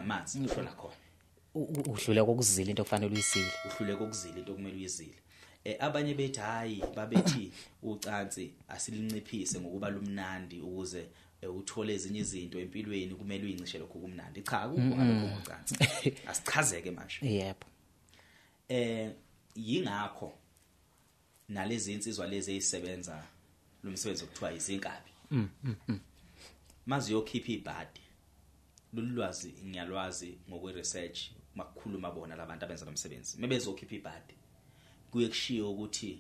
Amanzi ushona khona. Uhluleka ukuzila into okufanele uyisile. Uhluleka ukuzila into okumele uyizile. Abanye bethi hayi, babethi ucansi asilinciphise ngokuba lumnandi ukuze uthole ezinye izinto empilweni, kumele uyincishe lokho kumnandi. Cha, akukho ngalokho ngocansi. Asichazeke manje. Yebo. Yingakho nalezi insizwa lezi ezisebenza lo msebenzi okuthiwa izinkabi. Maziyokhipha ibhadi. Lolu lwazi ngiyalwazi ngokwe research, makukhuluma bona labantu abenza lo msebenzi. Mebezokhipha ibhadi, kuye kushiwo ukuthi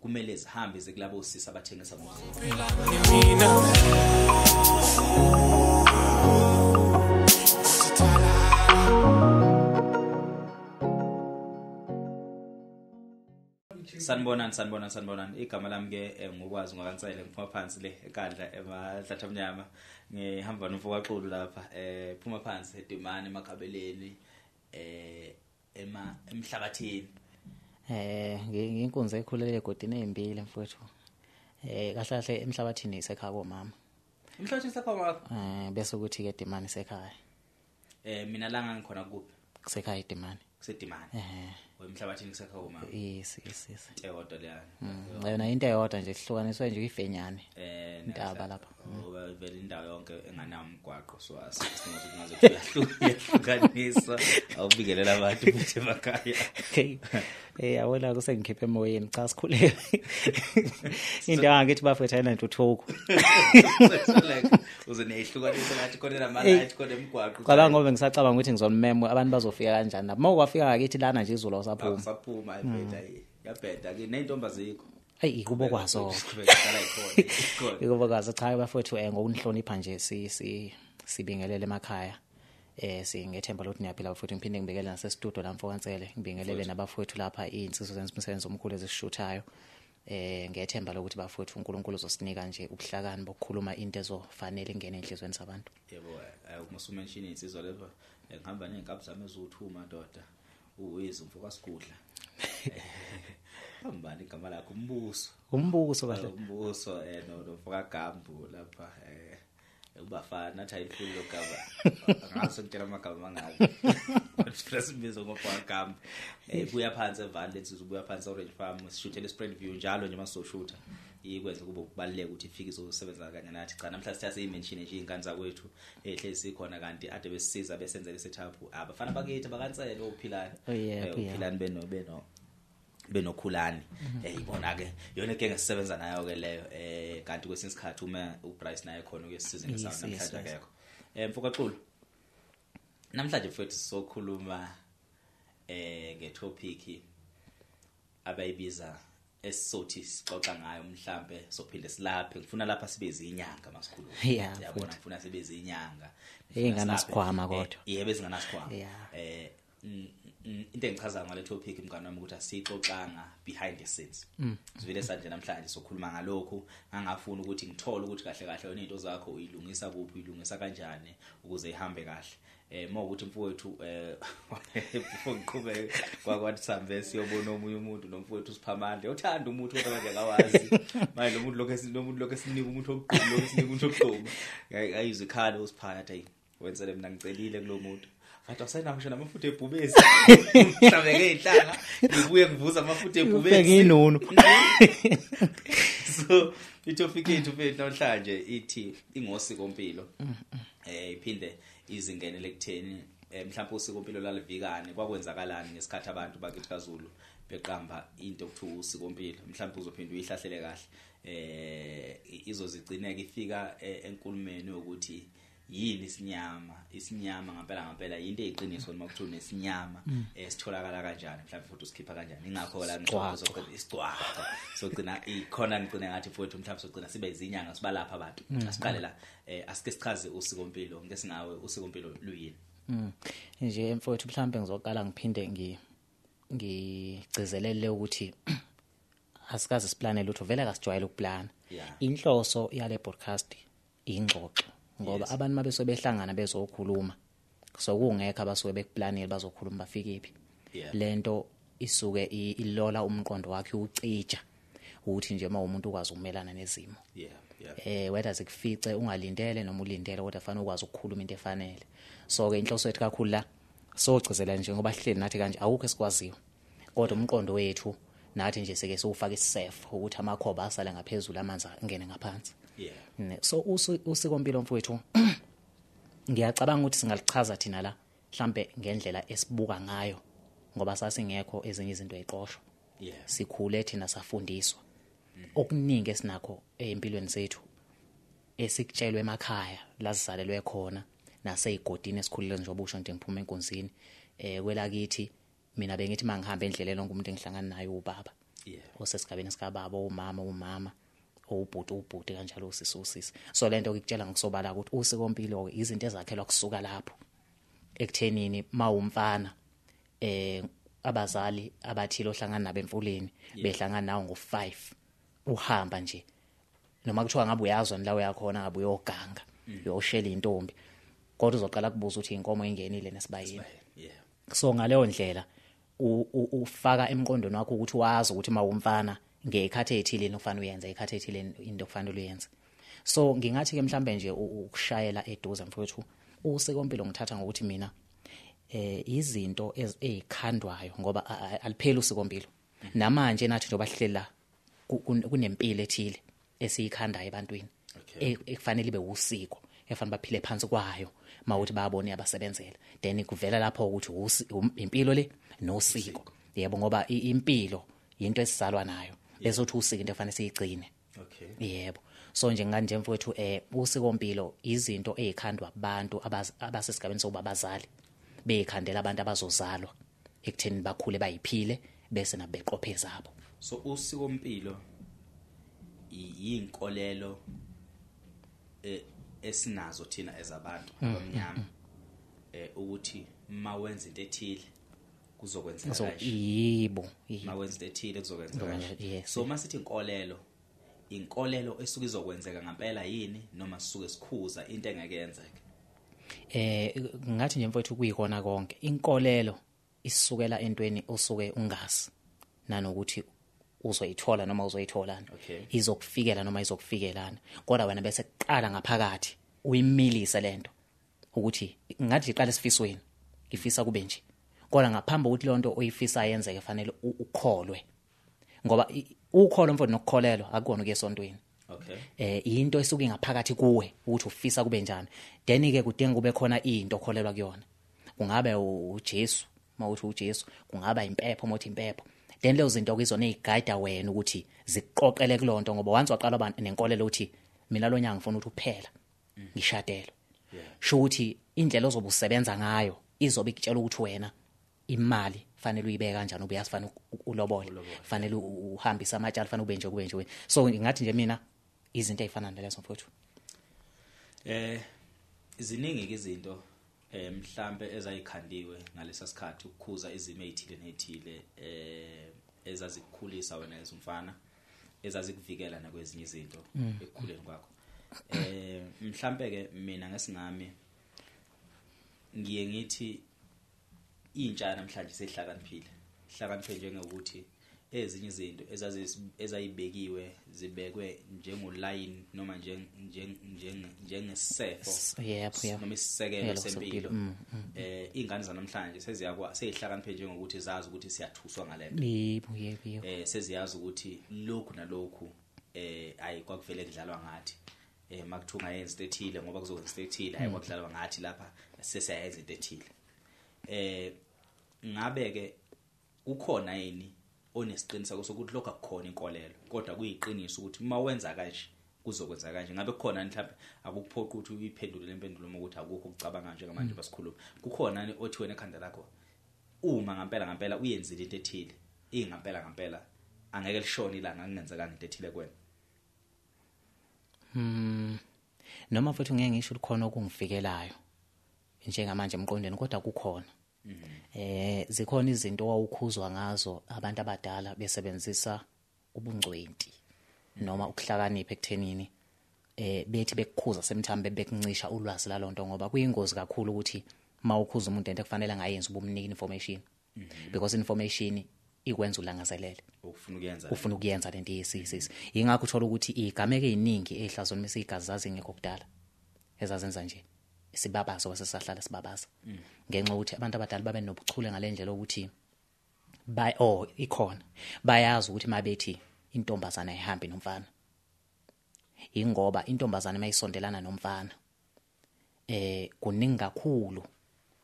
kumele zihambe zekulabo osisi abathengisa ngomzimba. Mina Sanibonani, sanibonani, sanibonani. Igama lami ke ngokwazi ngwakaNsele, ngiphuma phansi le eKandla emahlathi amnyama. Ngihamba nomfokaXulu lapha, phuma phansi eDimani, eMakhabeleni, ema emhlabathini. Nginkunzi ekhulele egodini ezimbili, mfowethu. Kahle kahle emhlabathini isekhaya komama. Emhlabathini sekhaya komama. Bese kuthi ke Dimani sekhaya. Mina la ngikhona kuphi? Kusekhaya eDimani. Kusedimani. Emhlabathini kusekhaya komama. Yes. Eyodwa leyana. Yona into eyodwa nje, ihlukaniswe nje ifenyane. Intaba lapha. Ngoba vele indawo yonke enganawo umgwaqo, so asingathi kungaze kuyahlukanisa. Awubingelela abantu futhi emakhaya. Okay. Yabona kusengikhiphe emoyeni, cha sikhuleke. Into angithi bafethu ayinantuthuko. So like uze neyihlukanisa ngathi khona nama-light, khona emgwaqo. Cabanga ngoba ngisacabanga ukuthi ngizonimemo, abantu bazofika kanjani lapha. Mawukwafika ngakithi lana nje izulu awusaphuma. Awusaphuma, ayibheda, yabheda ke ney'ntombi azikho. Hey, kubo kwazo. Siqhubeka sihlala ikhona. Ikubo kwazo. Cha bafethu, ngokunihlonipha nje si si sibingelele emakhaya. Singethemba ukuthi niyaphila futhi. Ngiphinde ngibekele nase studio la, mfokaNsele, ngibingelele nabafowethu lapha, izinsizwa zenza umsebenzi omkhulu ezishuthayo. Ngethemba lokuthi bafowethu uNkulunkulu uzosinika nje ubuhlakani bokukhuluma into ezofanele ingene enhlizweni zabantu. Yebo, uma usumention insizwa lapha, ngihamba nezinkabi zami eziwu2, madoda. Uwizi umfo kaSigudla. Hambani igama lakho, Umbuso. Umbuso kahle. Umbuso no nomfo kaGambu lapha, ubafana nathi ayifuni lo gama. Angazi ngitshela amagama mangaki. But sibizo ngomfo kaGambu. Buya phansi eVaal, lensizwa ubuya phansi Orange Farm, sishuthele Spring View njalo nje masizoshutha. Ikwenza kube ukubaluleka ukuthi ifike izosebenza kanye nathi. Cha, namhlanje sithathe imention nje izingane zakwethu ehlezi sikhona, kanti ade besisiza besenzele setup. Abafana bakithi bakaNsele ophilani. Oh, yebo. Uphilani benokhulani, ibona ke yona inkinga esisebenza nayo ke leyo. Kanti kwesinye isikhathi uma uBryce naye khona ukuyisiza ngesawu. Namhlanje akekho, mfokaXulu. Namhlanje mfowethu sizokhuluma ngetopic abayibiza esisothi sixoxa ngayo, mhlambe sophinde silaphe. Ngifuna lapha sibe izinyanga masikhuluma. Yabona, ngifuna sibe izinyanga. Ey'nganasikhwama kodwa. Yebo, ezinganasikhwama. Into engichaza ngale topic, mngani wami, ukuthi asixoxanga behind the scenes. Sivele sanje namhlanje sokhuluma ngalokhu. Ngangafuna ukuthi ngithole ukuthi kahle kahle wena into zakho uyilungisa kuphi, uyilungisa kanjani ukuze ihambe kahle. Mawukuthi mfowethu, before ngiqhubeke, kwakwathi sambe siyobona omunye umuntu nomfowethu uSiphamandla uthanda umuntu kodwa manje akawazi. Manje lo muntu lokho esinika umuntu okugquma, lokho esinika umuntu okugquma, ayizwe ikhala uSiphaya, athi ayi wenzele mina ngicelile kulo muntu. Ngathi awusenawo ngisho namafutha ebhubesi, mhlawumbe ngey'nhlanga ngibuye ngivuza amafutha ebhubesi. Ubheke inunu. So itopic yethu mfethu namhlanje ithi ingosikompilo. Iphinde izingenele ekutheni mhlawumbe usikompilo lalivikane, kwakwenzakalani ngesikhathi abantu bakithi kaZulu beqamba into okuthiwa usikompilo. Mhlawumbe uzophinda uyihlahlele kahle, izozigcineka ifika enkulumeni yokuthi yini isinyama. Isinyama ngempela ngempela yinto eyiqiniso noma kuthiwa nesinyama, sitholakala kanjani, mhlawumbe futhi usikhipha kanjani? Ingakho la Isigcwagcwa. Isigcwagcwa sogcina ikhona. Ngigcina ngathi futhi mhlawumbe sogcina sibe izinyanga sibalapha abantu. Asiqale la, asike sichaze usikompilo ngeke singawe, usikompilo luyini? Nje mfowethu, mhlambe ngizoqala ngiphinde ngigcizelele ukuthi asikaze siplane lutho, vele akasijwayele ukuplana. Inhloso yale podcast ingxoxo, ngoba abantu mabesobe behlangana bezokhuluma, so kungekho abasuke bekuplanile bazokhuluma bafike phi. Lento isuke ilola umqondo wakhe, ucija ukuthi nje uma umuntu ukwazi ukumelana nezimo. Whether zikufice ungalindele noma ulindele, kodwa fanele ukwazi ukukhuluma into efanele. So ke inhloso yethu kakhulu la sogcizela nje, ngoba sihleli nathi kanje awukho esikwaziyo, kodwa umqondo wethu nathi nje seke siwufaka isisefo ukuthi amakhoba asale ngaphezulu, amanzi angene ngaphansi. So usikompilo mfowethu ngiyacabanga ukuthi singalichaza thina la mhlambe ngendlela esibuka ngayo, ngoba sasingekho ezinye izinto eziqoshwa. Sikhule thina safundiswa okuningi esinakho empilweni zethu esikutshelwe emakhaya la sizalelwe khona naseyigodini esikhulile, njengoba usho nje ngiphuma enkonzini kwelakithi. Mina bengithi mangihamba endleleni wonke umuntu engihlangana naye ubaba, osesigabeni sikababa, umama, ubhuti, ubhuti kanjalo, usisi, usisi. So lento ngikutshela ngokusobala ukuthi usikompilo izinto ezakhelwa kusuka lapho ekuthenini mawumfana abazali abathile ohlangana nabo emfuleni behlangana nawo ngo5 uhamba nje, noma kuthiwa ngabe uyazwa la uyakhona ngabe uyoganga uyoshela intombi, kodwa uzoqala kubuza ukuthi inkomo ingenile nesibayeni. So ngaleyo ndlela ufaka emqondweni wakho ukuthi wazi ukuthi mawumfana ngekhathi ethile ufanele uyenze, ikhathi ethile into kufanele uyenze. So ngingathi ke mhlambe nje ukushayela eduze mfowethu, usikompilo ngithatha ngokuthi mina izinto ezikhandwayo, ngoba alipheli usikompilo. Namanje nathi njengoba sihlela kunempilo ethile esiyikhandayo ebantwini ekufanele ibe usiko, efanele baphile phansi kwayo mawuthi bayabona yabasebenzela, then kuvela lapho ukuthi impilo le nosiko. Yebo, ngoba impilo into esizalwa nayo, bese uthi usiko into efanele siyigcine. Yebo. So nje nganje mfowethu usikompilo izinto ezikhandwa abantu abasesigabeni sokuba abazali, beyikhandela abantu abazozalwa ekutheni bakhule bayiphile bese nabeqophe zabo. So usikompilo yinkolelo esinazo thina ezabantu abamnyama, ukuthi mawenza into ethile kuzokwenzeka kanje. Yebo, mawenza into ethile kuzokwenzeka kanje. So masithi inkolelo, inkolelo esuke izokwenzeka ngempela yini, noma sisuke sikhuza into engeke yenzeke? Ngathi nje mfowethu kuyikona konke. Inkolelo isukela entweni osuke ungazi nanokuthi uzoyithola noma uzoyitholana, izokufikela noma izokufikelana, kodwa wena bese kuqala ngaphakathi uyimilise lento ukuthi ngathi iqala esifisweni, ngifisa kube nje, kodwa ngaphambi kokuthi lonto oyifisa yenzeke fanele ukholwe, ngoba ukholo mfowethu nokukholelwa akukona ukuya esontweni. Into esuke ngaphakathi kuwe ukuthi ufisa kube njani, then ke kudinga kube khona into okholelwa kuyona. Kungabe uJesu mawuthi uJesu, kungaba impepho mawuthi impepho, then lezo zinto kuzona eziguide wena ukuthi ziqoqele kulonto, ngoba once waqala abantu nenkolelo ukuthi mina lo nyanga ngifuna ukuthi uphela ngishadelwe, sho ukuthi indlela ozobe usebenza ngayo izobe ikutshela ukuthi wena imali fanele uyibeke kanjani, ubuyazi fanele ulobole, fanele uhambise amatshala, fanele ube nje kube nje. So ngathi nje mina izinto ezifana nalezo mfowethu. Ziningi ke izinto mhlambe ezayikhandiwe ngalesa sikhathi ukukhuza izimo ezithile nezithile ezazikukhulisa wena ezumfana, ezazikuvikela nakwezinye izinto ekukhuleni kwakho. Mhlambe ke mina ngesingami ngiye ngithi intsha namhlanje sehlakaniphile, hlakaniphe njengokuthi ezinye izinto ezayibekiwe zibekwe njengoline noma njengesefo noma isisekelo sempilo. Ingane zanamhlanje seziyakwa seyihlakaniphe njengokuthi zazi ukuthi siyathuswa ngalento. Yebo. Seziyazi ukuthi lokhu nalokhu ayi kwakuvele kudlalwa ngathi, makuthiwa ungayenza into ethile ngoba kuzokwenza into ethile, hayi kwakudlalwa ngathi lapha sesiyayenza into ethile. Ngabe ke kukhona yini onesiqiniseko sokuthi lokho akukhona inkolelo, kodwa kuyiqiniso ukuthi uma wenza kanje kuzokwenza kanje? Ngabe kukhona mhlawumbe, akukuphoqa ukuthi uyiphendule lempendulo uma ukuthi akukho ukucabanga njengamanje basikhuluma, kukhona ni othi wena ekhanda lakho uma ngempela uyenzile into ethile, ingempela angeke lishone ilanga kungenzeka into ethile kuwena? Noma futhi ngeke ngisho ukukhona okungifikelayo njengamanje emqondweni, kodwa kukhona. Zikhona izinto owawukhuzwa ngazo abantu abadala besebenzisa ubungcweti noma ukuhlakanipha ekuthenini bethi bekukhuza semthambe bekuncisha ulwazi lalonto, ngoba kuyingozi kakhulu ukuthi mawukhuza umuntu into ekufanele angayenzi ubumnika information, because information Ikwenza ulangazelele Ufuna ukuyenza. Ufuna ukuyenza lento yesisi. Ingakho uthola ukuthi igameke eziningi ehlazweni mase igazi zazingekho kudala. Ezazenza nje isibabazo wasesahlala sibabaza. Ngenxa ukuthi abantu abadala babe nobuchule ngalendlela ukuthi bay oh ikhona. Bayazi ukuthi mabethi intombazana ayihambi nomfana. Ingoba intombazana mayisondelana nomfana kuningi kakhulu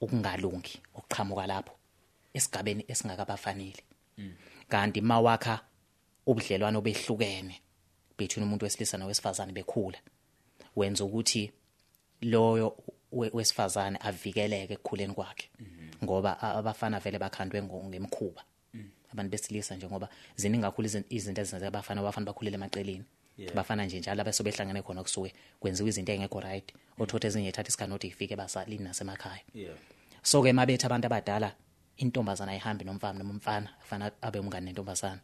ukungalungi okuqhamuka lapho esigabeni esingakabafanele. Kanti mawakha ubudlelwano obehlukene between umuntu wesilisa nowesifazane bekhula, wenza ukuthi loyo wesifazane avikeleke ekukhuleni kwakhe, ngoba abafana vele bakhandwe ngemikhuba. Abantu besilisa nje ngoba ziningi kakhulu izinto ezenza abafana bakhulele emaceleni. Bafana nje njalo abeso behlangene khona kusuke kwenziwa izinto engekho right, othothe ezinye ethatha isikhathi ifike basalini nasemakhaya. So ke mabethe abantu abadala intombazana ayihambi nomfana noma umfana kufanele abe umngane nentombazana,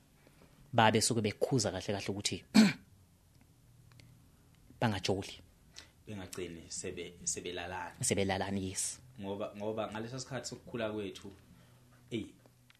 babe suke bekhuza kahle kahle ukuthi bangajoli, bengagcini sebelalana yes. Ngoba ngaleso sikhathi sokukhula kwethu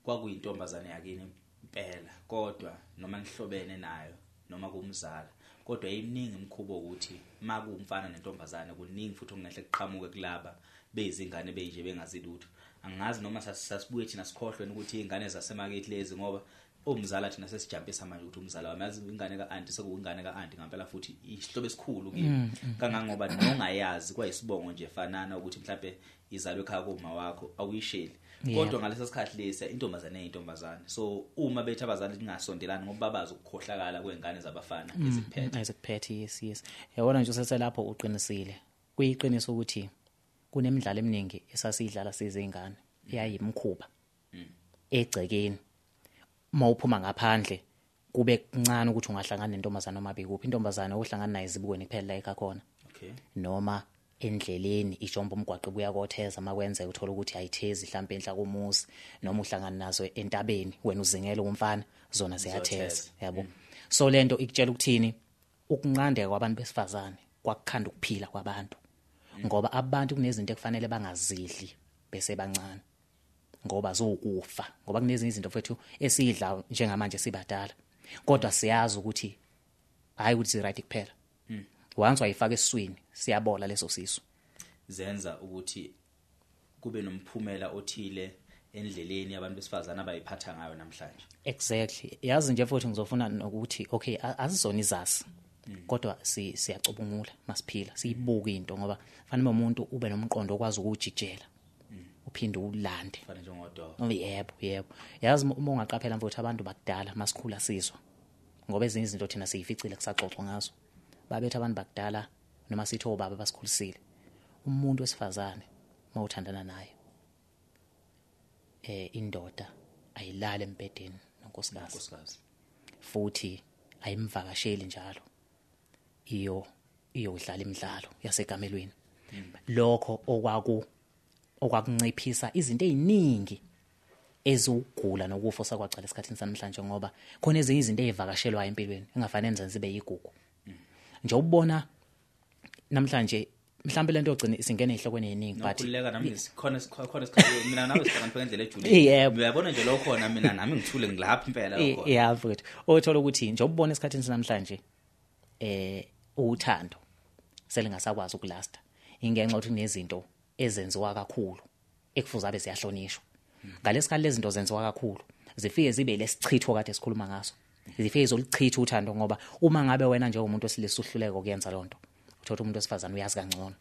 kwakuyintombazane yakini impela, kodwa noma nihlobene nayo noma kumzala, kodwa iminingi imikhubo ukuthi makuwumfana nentombazane kuningi futhi okungahle kuqhamuke kulaba bezingane benje bengazi lutho. Angazi noma sasibuye thina sikhohlwe ukuthi izingane zasemakithi lezi, ngoba umzala thina sesijampisa manje ukuthi umzala wami yazi ingane ka-anti sekuyingane ka-anti ngempela, futhi isihlobo esikhulu kimi kangangoba nongayazi kwayisibongo nje fanana ukuthi mhlambe izalwe ekhaya kuma wakho awuyisheli. Kodwa ngaleso sikhathi lesi intombazane eyintombazane, so uma bethi abazali ningasondelani ngoba babazi ukukhohlakala kwengane zabafana ezikuphethe. Yes. Yabona nje useselapho uqinisile. Kuyiqiniso ukuthi kunemidlalo eminingi esasiyidlala sizingane eyayimkhuba egcekeni. Uma uphuma ngaphandle kube kuncane ukuthi ungahlangana nentombazana noma bekuphi, intombazana ohlangana nayo izibukweni kuphela la ekhona. Okay. Noma endleleni ijomba umgwaqo buya kotheza makwenzeka uthola ukuthi ayithezi mhlawumbe enhla komuzi, noma uhlangana nazo entabeni wena uzingela umfana zona ziyatheza, yabo. So lento ikutshela ukuthini, ukunqandeka kwabantu besifazane kwakukhanda ukuphila kwabantu, ngoba abantu kunezinto ekufanele bangazidli bese bancane ngoba zokufa, ngoba kunezinye izinto mfethu esidla njengamanje sibadala kodwa siyazi ukuthi hayi ukuthi right kuphela. Once wayifaka esiswini siyabola leso sisu. Zenza ukuthi kube nomphumela othile endleleni abantu besifazana abayiphatha ngayo namhlanje. Exactly. Yazi nje futhi ngizofuna nokuthi okay asizona izazi kodwa siyacubungula masiphila siyibuka into, ngoba fanele umuntu ube nomqondo okwazi ukujijela uphinde ulande fanele njengodogo. Yebo. Yazi uma ungaqaphela mfowethu abantu bakudala masikhula sizwa, ngoba ezinye izinto thina siyificile kusaxoxwa ngazo. Babethe abantu bakudala noma sithi obaba basikhulisile, umuntu wesifazane mawuthandana naye indoda ayilale embedeni nonkosikazi, futhi ayimvakasheli njalo, iyodlala imidlalo yasekamelweni. Lokho okwakunciphisa izinto eziningi ezugula nokufa sakwacala esikhathini sanamhlanje, ngoba khona ezinye izinto ezivakashelwayo empilweni engafanele nje zibe yigugu. Nje ubona namhlanje mhlawumbe lento yogcina isingena ezihlokweni eziningi, but nokuleka nami khona isikhathi mina nawe sihlangana ngendlela ejulile, uyabona nje lokho khona mina nami ngithule ngilapha impela lokho. Yeah mfowethu, othola ukuthi nje ubona esikhathini sanamhlanje uthando selingasakwazi ukulasta ingenxa ukuthi kunezinto ezenziwa kakhulu ekufuze abe siyahlonishwa. Ngalesikhathi lezi zinto zenziwa kakhulu zifike zibe lesichitho kade sikhuluma ngaso, zifike zolichitha uthando, ngoba uma ngabe wena njengomuntu osilisa uhluleka ukuyenza lonto, uthola umuntu wesifazane uyazi kangcono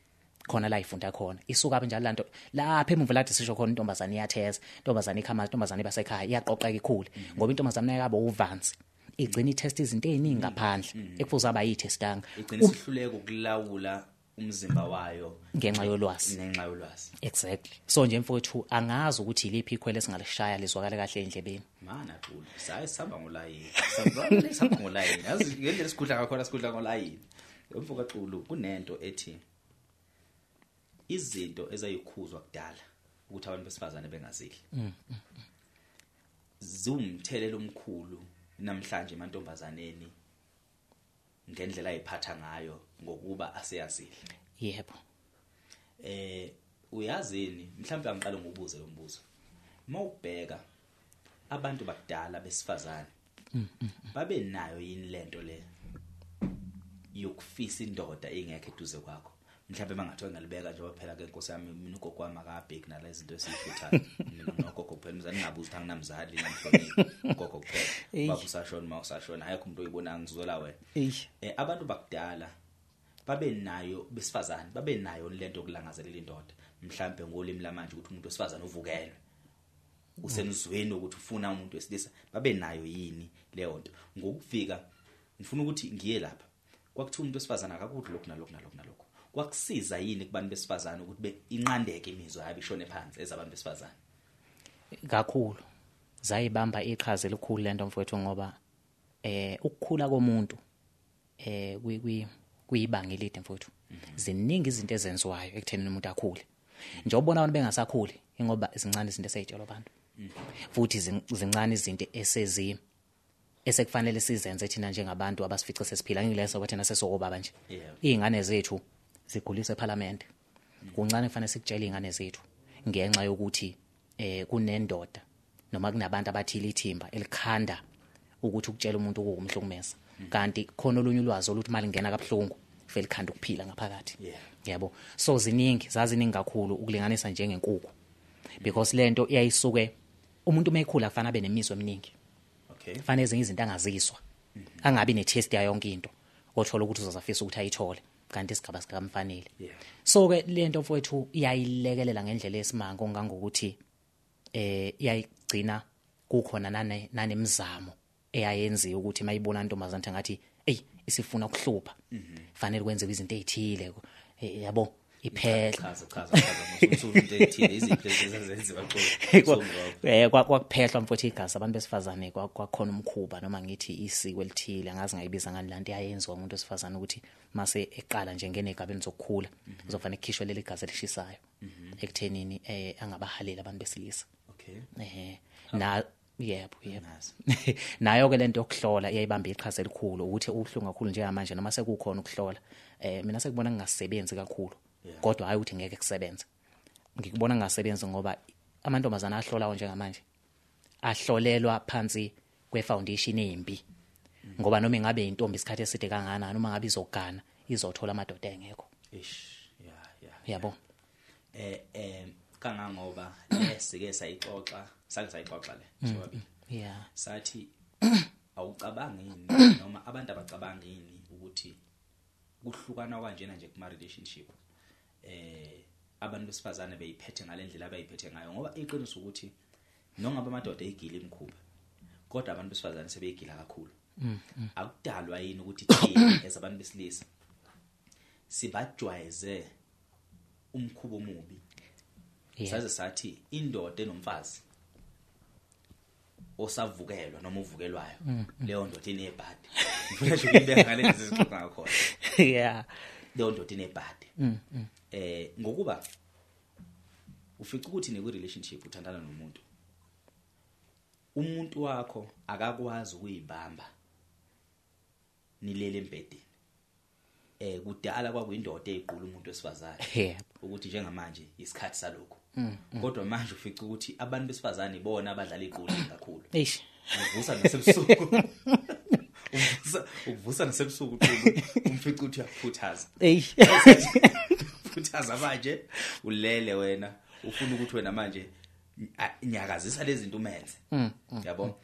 khona la ifunda khona isuka apha njalo lanto lapha emuva lathi sisho khona intombazane iyatheza, intombazane ikhama, intombazane ibasekhaya iyaqoqeka ikhule, ngoba intombazane ayikabe uvansi igcina itest izinto eziningi ngaphandle ekufuze abayithestanga, igcina isihluleka ukulawula umzimba wayo ngenxa yolwazi. Exactly. So nje mfowethu angazi ukuthi iliphi ikhwele esingalishaya lizwakala kahle endlebeni. Mana khulu sayi sihamba ngolayini, sihamba ngolayini, yazi ngendlela esigudla ngakhona sigudla ngolayini. Mfoka Xulu, kunento ethi izinto ezayikhuzwa kudala ukuthi abantu besifazane bengazidli ziwumthelelo omkhulu namhlanje emantombazaneni ngendlela ayiphatha ngayo ngokuba aseyazile. Yebo. Uyazini mhlawumbe angiqale ngokubuza lo mbuzo. Mawubheka Abantu bakudala besifazane babe nayo yini lento le yokufisa indoda ingekho eduze kwakho? Mhlawumbe mangathiwa ngalibeka nje phela ke inkosi yami, mina ugogo wami akabheki nalezi zinto esizifuthayo. Mina nogogo kuphela, umzali ngabuza ukuthi anginamzali namhloniphi ugogo kuphela. Baba usashona, ma usashona, ayikho umuntu oyibona, ngizwela wena. Abantu bakudala babe nayo, besifazane babe nayo lento yokulangazelela indoda, mhlawumbe ngolimi lamanje ukuthi umuntu wesifazane uvukelwe, usemzweni ukuthi ufuna umuntu wesilisa, babe nayo yini leyo nto? Ngokufika ngifuna ukuthi ngiye lapha, kwakuthiwa umuntu wesifazane akakudli lokhu nalokhu nalokhu nalokhu. Kwakusiza yini kubantu besifazane ukuthi inqandeke imizwa yabo ishone phansi ezabantu besifazane? Kakhulu zayibamba iqhaza elikhulu lento mfowethu, ngoba ukukhula komuntu kuyibanga elide mfowethu. Ziningi izinto ezenziwayo ekuthenini umuntu akhule. Njengoba ubona abantu bengasakhuli ingoba zincane izinto eseyitshelwa abantu, futhi zincane izinto esekufanele sizenze thina njengabantu abasifice sesiphila. Ngileso bathina sesokobaba nje, izingane zethu ziguliswe eParliament, kuncane kufanele sikutshele izingane zethu ngenxa yokuthi kunendoda noma kunabantu abathile ithimba elikhanda ukuthi ukutshela umuntu ukumhlukumeza, kanti khona olunye ulwazi oluthi mali ngena kabuhlungu vele khanda ukuphila ngaphakathi. Yabo, so ziningi, zaziningi kakhulu ukulinganisa njengenkukhu, because lento iyayisuke umuntu mayekhula kufanele abe nemizwa eminingi. Okay, kufanele ezinye izinto angaziswa, angabi ne-taste yayo yonke into othola ukuthi uzozafisa ukuthi ayithole, kanti isigaba sikamfanele. So ke lento mfowethu iyayilekelela ngendlela esimanga ongangokuthi iyayigcina kukhona nanemizamo eyayenziwa ukuthi mayibona intombazane ngathi ey isifuna ukuhlupha, fanele kwenziwe izinto ezithile, yabo, iphela. Chaza into ethile, iziphi lezi ezenziwa xolo? Kwakuphehlwa mfowethu igazi abantu besifazane, kwakhona umkhuba noma ngithi isiko elithile, angazi ngayibiza ngani lanto eyayenziwa umuntu wesifazane ukuthi mase eqala nje ngene egabeni zokukhula kuzofanele kukhishwe leli gazi elishisayo ekuthenini angabahaleli abantu besilisa. Okay. Na yebo nayo ke lento yokuhlola iyayibamba iqhaza elikhulu, ukuthi ubuhlungu kakhulu njengamanje noma sekukhona ukuhlola, mina sekubona ngingasebenzi kakhulu, kodwa hayi ukuthi ngeke kusebenze, ngikubona ngingasebenzi ngoba amantombazana ahlolayo njengamanje ahlolelwa phansi kwefoundation embi, ngoba noma ingabe intombi isikhathi eside kangakanani, noma ngabe izogana izothola amadoda engekho. Eish, yeah. Yabo. Kangangoba lesike sayixoxa, sake sayixoxa le sobabili. Yeah. Sathi awucabangi yini noma abantu abacabangi yini ukuthi kuhlukana kanjena nje kuma relationship abantu besifazane beyiphethe ngalendlela abayiphethe ngayo, ngoba iqiniso ukuthi nongabe amadoda egila imkhuba, kodwa abantu besifazane sebeyigila kakhulu. Akudalwa yini ukuthi thina as abantu besilisa sibajwayeze umkhuba omubi? Saze sathi indoda enomfazi osavukelwa noma uvukelwayo, leyo ndoda inebhadi. Ngifuna nje ukuyibeka ngale ndlela esixoxa ngakhona. Yeah, leyo ndoda inebhadi. Ngokuba ufica ukuthi ne relationship uthandana nomuntu, umuntu wakho akakwazi ukuyibamba nilele embhedeni. Kudala kwakuyindoda eyiqula umuntu wesifazane ukuthi njengamanje isikhathi salokho, kodwa manje ufica ukuthi abantu besifazane ibona abadlala iqula kakhulu. Eish, uvusa nasebusuku, uvusa nasebusuku uqulu, umfica ukuthi uyaphuthaza. Eish, phuthaza manje ulele wena, ufuna ukuthi wena manje nyakazisa lezi zinto umenze. Yabo,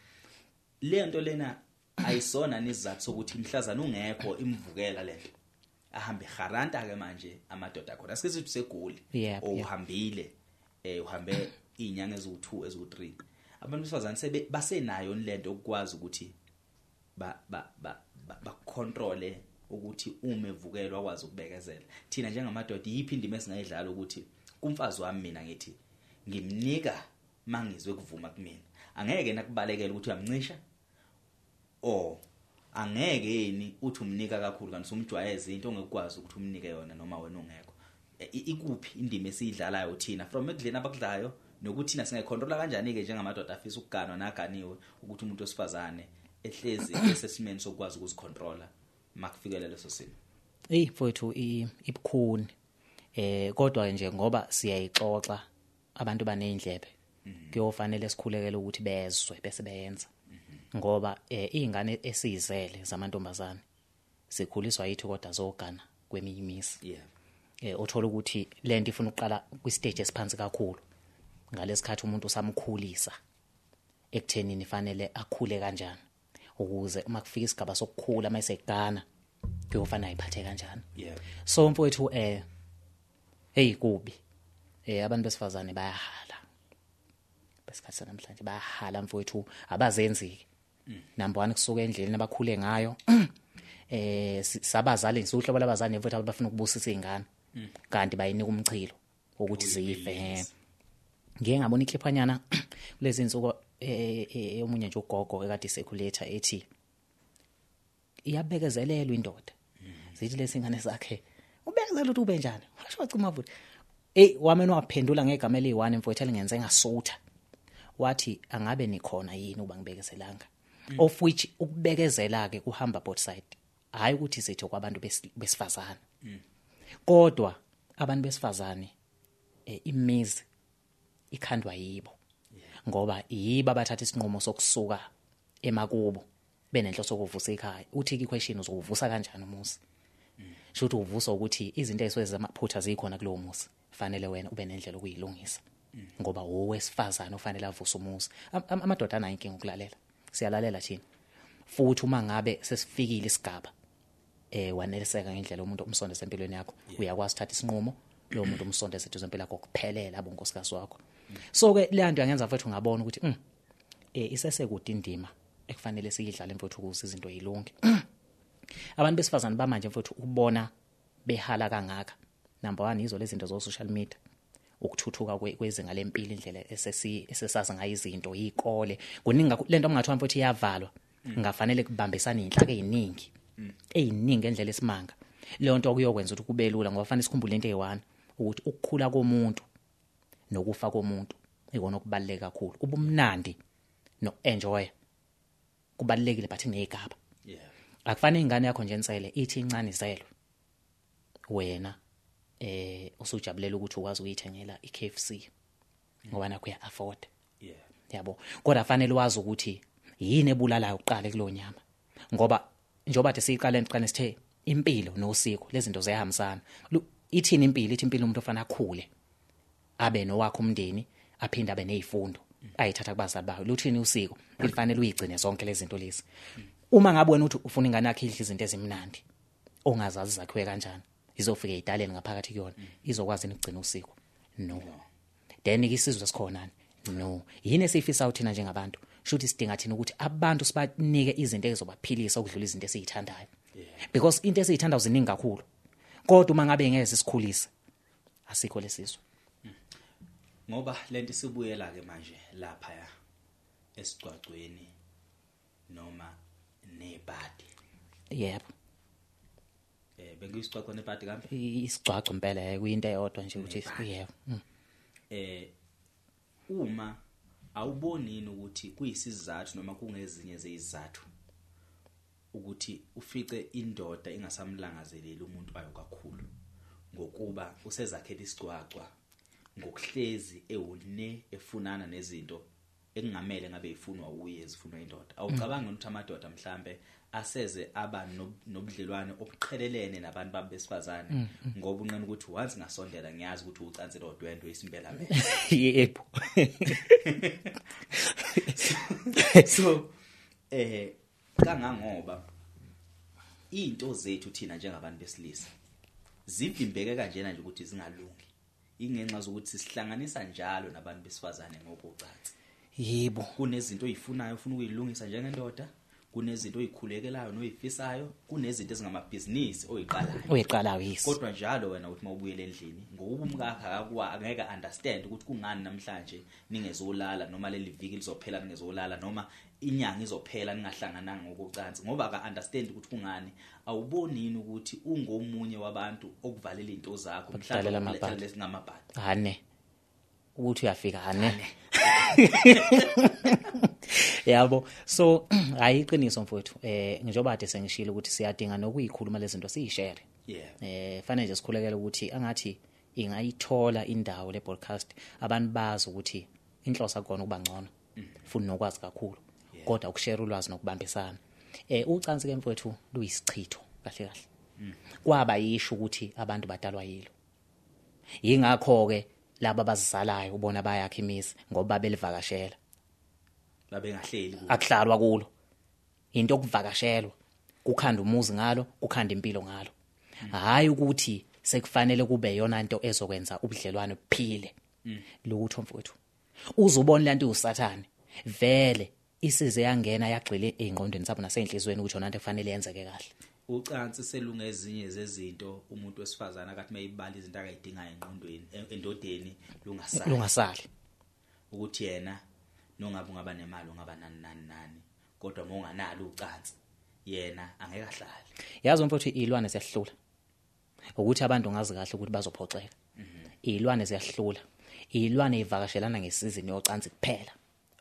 le nto lena ayisona nesizathu sokuthi mhlazana ungekho imvukela lento, ahambe haranta ke manje amadoda khona. Asike sithi usegoli uhambile, uhambe izinyanga eziwu2 eziwu3, abantu besifazane sebe basenayo lento ukwazi ukuthi ba ba ba control ukuthi uma evukelwa akwazi ukubekezela. Thina njengamadoda yiphi indima esingayidlala ukuthi kumfazi wami mina ngithi ngimnika mangizwe kuvuma kumina, angeke nakubalekela ukuthi uyamncisha, or angeke yini uthi umnika kakhulu kanti usumjwayeza into ongekwazi ukuthi umnike yona noma wena ungekho. Ikuphi indima esiyidlalayo thina from ekudleni abakudlayo, nokuthi thina singayicontrola kanjani ke njengamadoda afisa ukuganwa naganiwe ukuthi umuntu wesifazane ehlezi esesimeni sokwazi ukuzicontrola makufikela leso simo? Hey mfowethu, ibukhuni kodwa nje ngoba siyayixoxa abantu banezindlebe Kuyofanele sikhulekele ukuthi bezwe bese beyenza, ngoba izingane esizele zamantombazane sikhuliswa yithi, kodwa zogana kweminye imizi. Othola ukuthi lento ifuna ukuqala kwi-stage esiphansi kakhulu ngalesikhathi umuntu usamkhulisa ekuthenini fanele akhule kanjani, ukuze uma kufika isigaba sokukhula mayesegana kuyofana ayiphathe kanjani. So mfowethu hey kubi, abantu besifazane bayahala besikhathi namhlanje, bayahala mfowethu, abazenzi. Number 1 kusuka endleleni abakhule ngayo. Sabazali nisuhlobo labazali mfowethu abafuna ukubusisa izingane, kanti bayinika umchilo ukuthi zife. Ngeke ngabona ikliphanyana kulezi insuku omunye nje ugogo ekade circulator ethi iyabekezelelwa indoda, zithi lesingane sakhe ubekezela ukuthi ube njani, washo wacima futhi. Hey wamena waphendula ngegama eliyi1 mfowethu elingenze ngasutha, wathi angabe nikhona yini uba ngibekezelanga. Of which ukubekezela ke kuhamba both side, hayi ukuthi sithi kwabantu besifazane, kodwa abantu besifazane imizi ikhandwa yibo, ngoba yibo abathatha isinqumo sokusuka emakubo benenhloso yokuvusa ikhaya. Uthi ke question, uzovusa kanjani umuzi? Sho ukuthi uvusa ukuthi izinto ezisuke zamaphutha zikhona kulowo muzi, fanele wena ube nendlela okuyilungisa, ngoba owesifazane ofanele avuse umuzi. Amadoda anayo inkinga ukulalela, siyalalela thina futhi. Uma ngabe sesifikile isigaba waneliseka ngendlela umuntu umsondeze empilweni yakho, uyakwazi ukuthatha isinqumo lo muntu umsondeze eduze empilo yakho kuphelela abonkosikazi wakho. So ke le nto yangenza mfethu ngabona ukuthi isesekude indima ekufanele siyidlale mfethu ukuze izinto zilunge. Abantu besifazane bamanje mfethu ubona behala kangaka, number 1 yizo lezi zinto zo social media, ukuthuthuka kwezinga lempilo, indlela esesazi ngayo izinto, izikole kuningi lento ongathiwa mfethu iyavalwa, ngafanele kubambisana inhlaka eziningi eziningi ngendlela esimanga. Leyo nto kuyokwenza ukuthi kube lula, ngoba fanele sikhumbule into eyi-1 ukuthi ukukhula komuntu nokufa komuntu ikona okubaluleke kakhulu. Ubumnandi no-enjoy kubalulekile, but kunezigaba. Akufanele ingane yakho nje ensele ithi incane izelwe, wena usujabulela ukuthi ukwazi ukuyithengela iKFC ngoba nakho uya afford. Yabo, kodwa fanele wazi ukuthi yini ebulalayo uqale kulonyama, ngoba njengoba de siqale niqale sithe impilo nosiko lezi zinto ziyahambisana. Ithini impilo? Ithi impilo umuntu ofana akhule abe nowakhe umndeni, aphinde abe nezifundo ayithatha kubazali bayo. Luthini usiko? Lifanele uyigcine zonke lezi zinto lezi. Uma ngabe wena uthi ufuna ingane yakhe idle izinto ezimnandi ongazazi zakhiwe kanjani, izofika idaleni ngaphakathi kuyona, izokwazi ukugcina usiko? No. Then isizwe sikhona no. Yini esifisa thina njengabantu? Shuthi sidinga thina ukuthi abantu sibanike izinto ezizobaphilisa ukudlula izinto esizithandayo, because into esizithandayo ziningi kakhulu, kodwa uma ngabe ngeke sikhulise asikho lesizwe. Ngoba lento isibuyela ke manje lapha ya esigcwagcweni noma nebhadi. Yebo. Bengiyisicwacwa nebhadi kambe? Isigcwagcwa impela kuyinto eyodwa nje ukuthi yebo. Uma awubonini ukuthi kuyisizathu noma kungezinye zezizathu ukuthi ufice indoda ingasamlangazeleli umuntu ayo kakhulu, ngokuba usezakhela isigcwagcwa ngokuhlezi ewune efunana nezinto ekungamele ngabe ifunwa uye ezifunwa indoda. Awucabangi ukuthi amadoda mhlambe aseze aba nobudlelwane obuqhelelene nabantu babesifazane, ngoba unqena ukuthi once ngasondela ngiyazi ukuthi ucansi lodwendwe isimpela mina. Yebo. So kangangoba into zethu thina njengabantu besilisa zivimbeke kanjena nje ukuthi zingalungi, ingenxa zokuthi sihlanganisa njalo nabantu besifazane ngokucansi. Yebo, kunezinto oyifunayo ufuna ukuyilungisa njengendoda, kunezinto oyikhulekelayo noyifisayo, kunezinto ezingamabhizinisi oyiqalayo. Oyiqalayo yes. Kodwa njalo wena uthi mawubuyele endlini ngokuba umkakhe akangeke understand ukuthi kungani namhlanje ningezolala, noma leli viki lizophela ningezolala, noma inyanga izophela ningahlangananga ngokucansi, ngoba aka understand ukuthi kungani. Awubonini ukuthi ungomunye wabantu okuvalela izinto zakho mhlawumbe lesingamabhadi. Hane ukuthi uyafika hane. Yabo, so hayi iqiniso mfowethu, njengoba kade sengishilo ukuthi siyadinga nokuyikhuluma lezi zinto siyishare. Fanele nje sikhulekele ukuthi angathi ingayithola indawo le podcast, abantu bazi ukuthi Inhloso akona ukuba ngcono futhi nokwazi kakhulu, kodwa ukushare ulwazi nokubambisana. Ucansi ke mfowethu luyisichitho kahle kahle. Kwaba yisho ukuthi abantu badalwa yilo. Yingakho ke laba abazizalayo ubona bayakha imizi ngoba belivakashela. Babengahleli kulo. Akuhlalwa kulo. Into okuvakashelwa, kukhanda umuzi ngalo, kukhanda impilo ngalo. Hayi ukuthi sekufanele kube yona into ezokwenza ubudlelwano buphile. Lutho mfowethu. Uzobona lento uSathane vele isize yangena yagxile ezingqondweni zabo nasenhlizweni ukuthi yona into efanele yenzeke kahle. Ucansi selungezinye zezinto umuntu wesifazana akathi mayibala izinto akayidingayo engqondweni endodeni lungasali ukuthi yena nongabe ungaba nemali ungaba nani nani nani, kodwa monganalo ucansi yena angeke ahlale. Yazi mfowethu, izilwane ziyahlula ukuthi abantu ngazi kahle ukuthi bazophoxeka. Izilwane ziyahlula, izilwane ivakashelana ngesizini yocansi kuphela,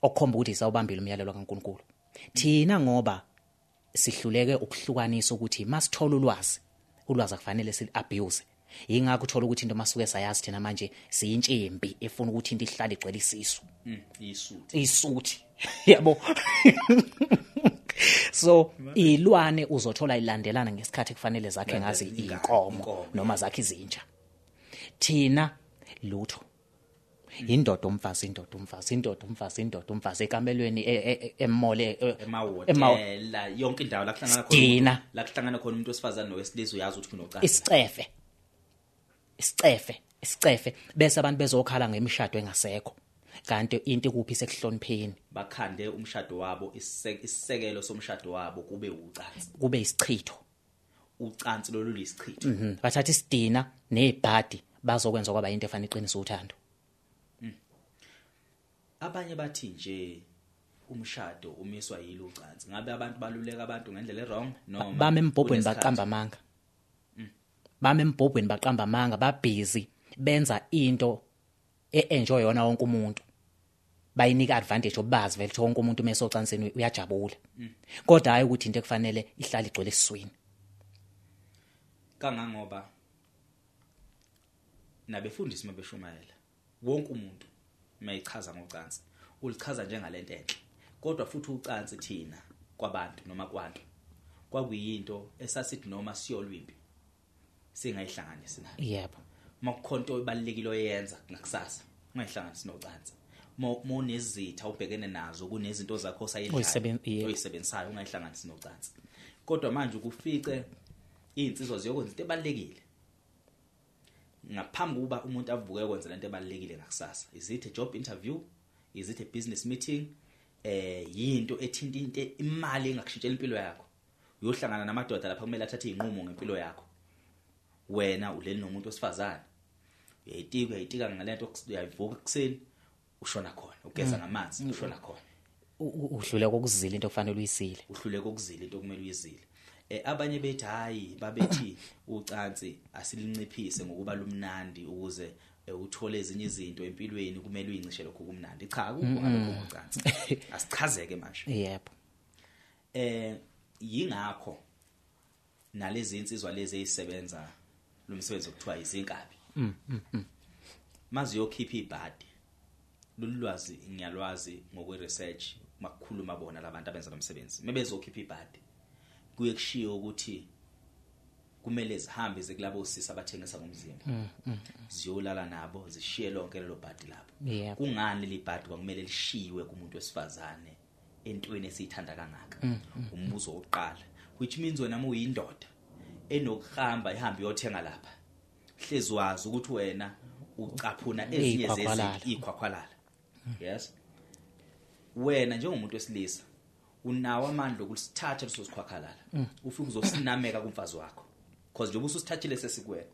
okukhomba ukuthi isawubambile umyalelo kaNkuluNkulu. Thina ngoba sihluleke ukuhlukanisa ukuthi masithola ulwazi akufanele si-abuse. Yingakho uthola ukuthi into masuke sayazi thina manje siyintshimbi efuna ukuthi into ihlale igcwele isisu. Isuthi yabo. So ilwane uzothola ilandelana ngesikhathi kufanele zakhe ngazi inkomo noma zakhe izinja. Thina lutho. Indoda umfazi, indoda umfazi, indoda umfazi, indoda umfazi, ekamelweni, emole, emahhotela, yonke indawo la kuhlangana khona, la kuhlangana khona umuntu wesifazane nowesilisa uyazi ukuthi kunocansi. Isicefe. Isicefe, isicefe, bese abantu bezokhala ngemishado engasekho. Kanti into kuphi sekuhlonipheni. Bakhande umshado wabo, isisekelo somshado wabo kube ucansi. Kube isichitho. Ucansi lolu luyisichitho. Bathatha isidina nezibhadi bazokwenza kwaba into efanele iqinise uthando. Abanye bathi nje umshado umiswa yilo ucansi. Ngabe abantu baluleka abantu ngendlela ewrong noma bame embhobhweni baqamba amanga? Bame embhobhweni baqamba amanga, babhizi benza into e-enjoy yona wonke umuntu. Bayinika advantage obazi vele ukuthi wonke umuntu mase ocansini uyajabula. Kodwa hayi ukuthi into ekufanele ihlale igcwele esiswini. Kangangoba nabefundisi mabeshumayela wonke umuntu mayichaza ngocansi ulichaza njengalento enhle, kodwa futhi ucansi thina kwabantu noma kwantu kwakuyinto esasithi noma siyolwimpi singayihlanganisi nayo. Yebo, makukhonto ebalekile oyenza ngakusasa ungayihlanganisi nocansi. Monezitha ubhekene nazo, kunezinto zakho osayidlayo oyisebenzisayo ungayihlanganisi nocansi. Kodwa manje ukufice izinsizwa ziyokwenza into ebalekile ngaphambi kuba umuntu avuke kwenza lento ebalekile ngakusasa. Is it a job interview? Is it a business meeting? Yinto ethinta into imali engakushintshela impilo yakho. Uyohlangana namadoda lapha kumele athathe izinqumo ngempilo yakho. Wena uleli nomuntu osifazane, uyayitika uyayitika ngalento, uyayivuka ekseni ushona khona, ugeza ngamanzi ushona khona. Uhluleka ukuzila into okufanele uyisile. Uhluleka ukuzila into okumele uyizile. Abanye bethi hayi, babethi ucansi asilinciphise ngokuba lumnandi ukuze uthole ezinye izinto empilweni, kumele uyincishe lokho kumnandi. Cha, akukho ngalokho ngocansi. Asichazeke manje. Yebo. Yingakho nalezi insizwa lezi ezisebenza lo msebenzi okuthiwa izinkabi. Maziyokhipha ibhadi. Lolu lwazi ngiyalwazi ngokwe research makukhuluma bona labantu abenza lo msebenzi. Mebezokhipha ibhadi kuye kushiwo ukuthi kumele zihambe zekulabo osisi abathengisa ngomzimba. Ziyolala nabo zishiye lonke lelo bhadi lapho. Kungani libhadi kwakumele lishiwe kumuntu wesifazane entweni esiyithanda kangaka? Umbuzo wokuqala, which means wena muyindoda enokuhamba ihambe uyothenga lapha, hlezi wazi ukuthi wena ucaphuna ezinye zezinto ikhwakhwalala. Yes, wena njengomuntu wesilisa unawo amandla okusithatha leso sikhwakhwalala, ufike uzosinameka kumfazi wakho, because njengoba ususithathile sesikuwena,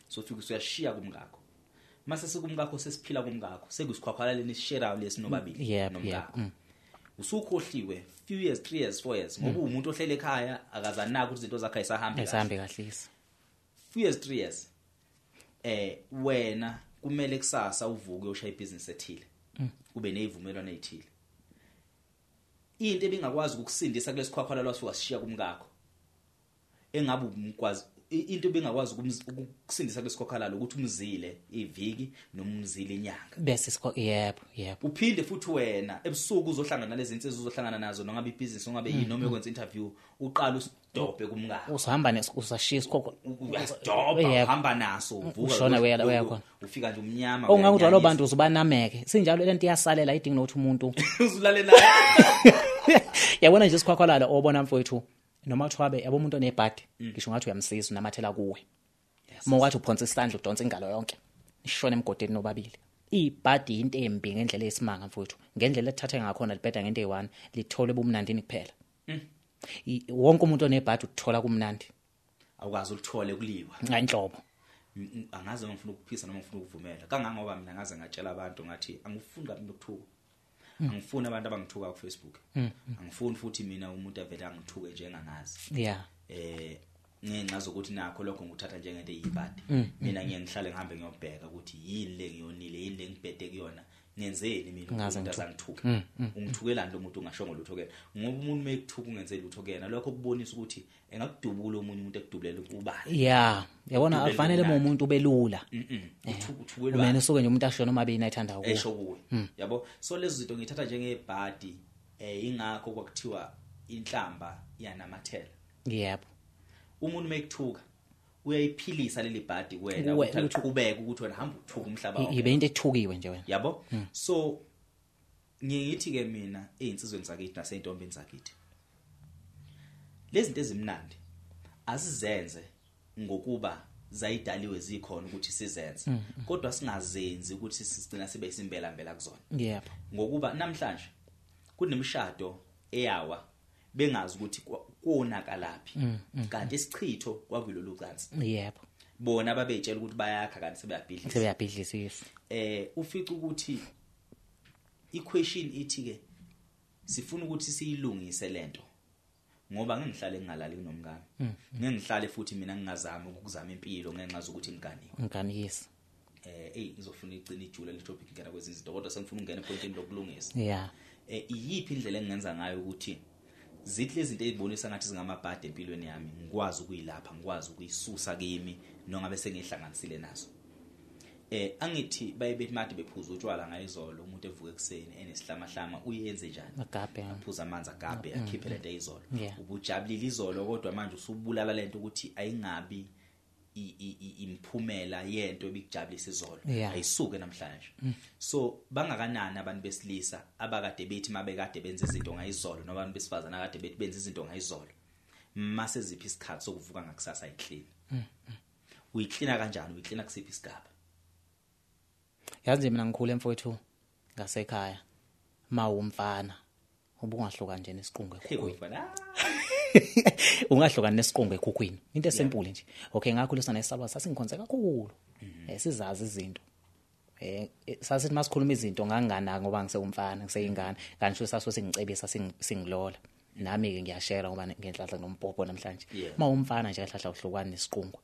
so ufike usuyashiya kumngakho. Mase sikumngakho sesiphila kumngakho, sekusikhwakhwalala nesisherayo lesi nobabili nomngakho. Usukhohliwe few years, 3 years, 4 years, ngoba umuntu ohlele ekhaya akazanaka ukuthi izinto zakhe ayisahambi kahle. Kahle. Few years, 3 years. Wena kumele kusasa uvuke uyoshaya ibusiness ethile. Kube nezivumelwano ezithile. Into ebingakwazi ukukusindisa kulesikhwakhwala lwasuka sishiya kumngakho. Engabe umkwazi Into bengakwazi ukusindisa kulesikhokhela ukuthi umzile iviki noma umzile inyanga bese yebo yebo uphinde futhi wena ebusuku uzohlangana nalezi zinto uzohlangana nazo noma ngabe ibhizinisi noma ngabe yini noma uyokwenza interview uqala usidobhe kumngane usahamba usashiya isikhokho uyasidobha uhamba naso uvuka ushona uya khona ufika nje umnyama ongakuthi lo bantu uzobanameke sinjalo lento iyasalela idinga nokuthi umuntu uzulale naye. Yabona nje isikhwakhwalala obona mfowethu noma kuthiwa yabo umuntu onebhadi ngisho ngathi uyamsiza unamathela kuwe uma wathi uphonsa isandla udonsa ingalo yonke nishone emgodini nobabili. Ibhadi into embi ngendlela esimanga mfowethu, ngendlela ethathe ngakhona libheda ngento eyi1 lithole bumnandini kuphela. Wonke umuntu onebhadi uthola kumnandi, awukwazi ukuthole kuliwa inhlobo. Angaze ngifuna ukuphisa noma ngifuna ukuvumela kangangoba mina ngaze ngatshela abantu ngathi angifuni kabi nokuthuka, angifuni abantu abangithuka ku Facebook, angifuni futhi mina umuntu avele angithuke njengangazi. Yeah, ngenxa zokuthi nakho lokho ngikuthatha njengento eyibhadi. Mina ngiye ngihlale ngihambe ngiyobheka ukuthi yini le ngiyonile, yini le ngibhede kuyona, ngenzeni mina umuntu azangithuka, ungithukelani lo muntu ungashongo lutho kena, ngoba umuntu mekuthuka ungenzeli lutho kena, lokho kubonisa ukuthi engakudubula omunye umuntu ekudubulela ubani. Yeah, yabona akufanele umuntu ubelula. Uthukelwa mina usuke nje umuntu asho noma beyini ayithanda kuwe esho kuwe, yabo. So lezo zinto ngithatha njengebhadi, ingakho kwakuthiwa inhlamba iyanamathela. Yebo, umuntu mekuthuka uyayiphilisa leli bhadi kuwena ukuthi aqhubeke ukuthi wena hamba uthuka umhlaba wakho, ibe into ethukiwe nje wena, yabo. So ngiyithi ke mina ezinsizweni zakithi naseyintombini zakithi, lezi zinto ezimnandi asizenze ngokuba zayidaliwe zikhona ukuthi sizenze, kodwa singazenzi ukuthi sigcina sibe isimbela mbela kuzona. Yebo, ngokuba namhlanje kunemishado eyawa bengazi ukuthi konakalaphi, kanti isichitho kwakuyilolu cansi. Yebo, bona babetshela ukuthi bayakha kanti sebeyabhidlisa, sebeyabhidlisa. Ufica ukuthi equation ithi ke sifuna ukuthi siyilungise lento, ngoba ngihlale ngingalali kunomngane, ngihlale futhi mina ngingazami ukuzama impilo ngenxa zokuthi ngiganiwe. Ngiganiyisa. Hey ngizofuna igcina ijula le topic ngena kwezinye izinto, kodwa sengifuna ukungena epointini lokulungisa. Yeah. Iyiphi indlela engingenza ngayo ukuthi zithi lezi zinto ezibonisa ngathi zingamabhadi empilweni yami ngikwazi ukuyilapha, ngikwazi ukuyisusa kimi noma bese ngihlanganisile nazo. Angithi baye bethi made bephuza utshwala ngayizolo, umuntu evuka ekseni enesihlamahlama uyenze njani? Agabe, aphuza amanzi agabe, akhiphe lento izolo. Ubujabulile izolo kodwa manje usubulala lento ukuthi ayingabi imphumela yento ebikujabulisa izolo, ayisuke namhlanje. So bangakanani abantu besilisa abakade bethi mabekade benza izinto ngayizolo, noma abantu besifazana akade bethi benza izinto ngayizolo, mase ziphi isikhathi sokuvuka ngakusasa iclean? Uyiklina kanjani? Uyiklina kusiphi isigaba? Yazi mina ngikhule mfowethu ngasekhaya, mawumfana ubungahluka nje nesiqungo ekhukhwini. Ungahlukani nesiqongo ekhukhwini, into esimple nje. Okay, ngakhuliswa nesaba sasingikhonze kakhulu, sizazi izinto. Sasithi masikhuluma izinto ngangana ngoba ngisewumfana, ngiseyingane, kanti sasuke singicebisa singilola. Nami ke ngiyashare ngoba ngenhlanhla nompopo namhlanje. Mawumfana nje kahlahla uhlukani nesiqongo,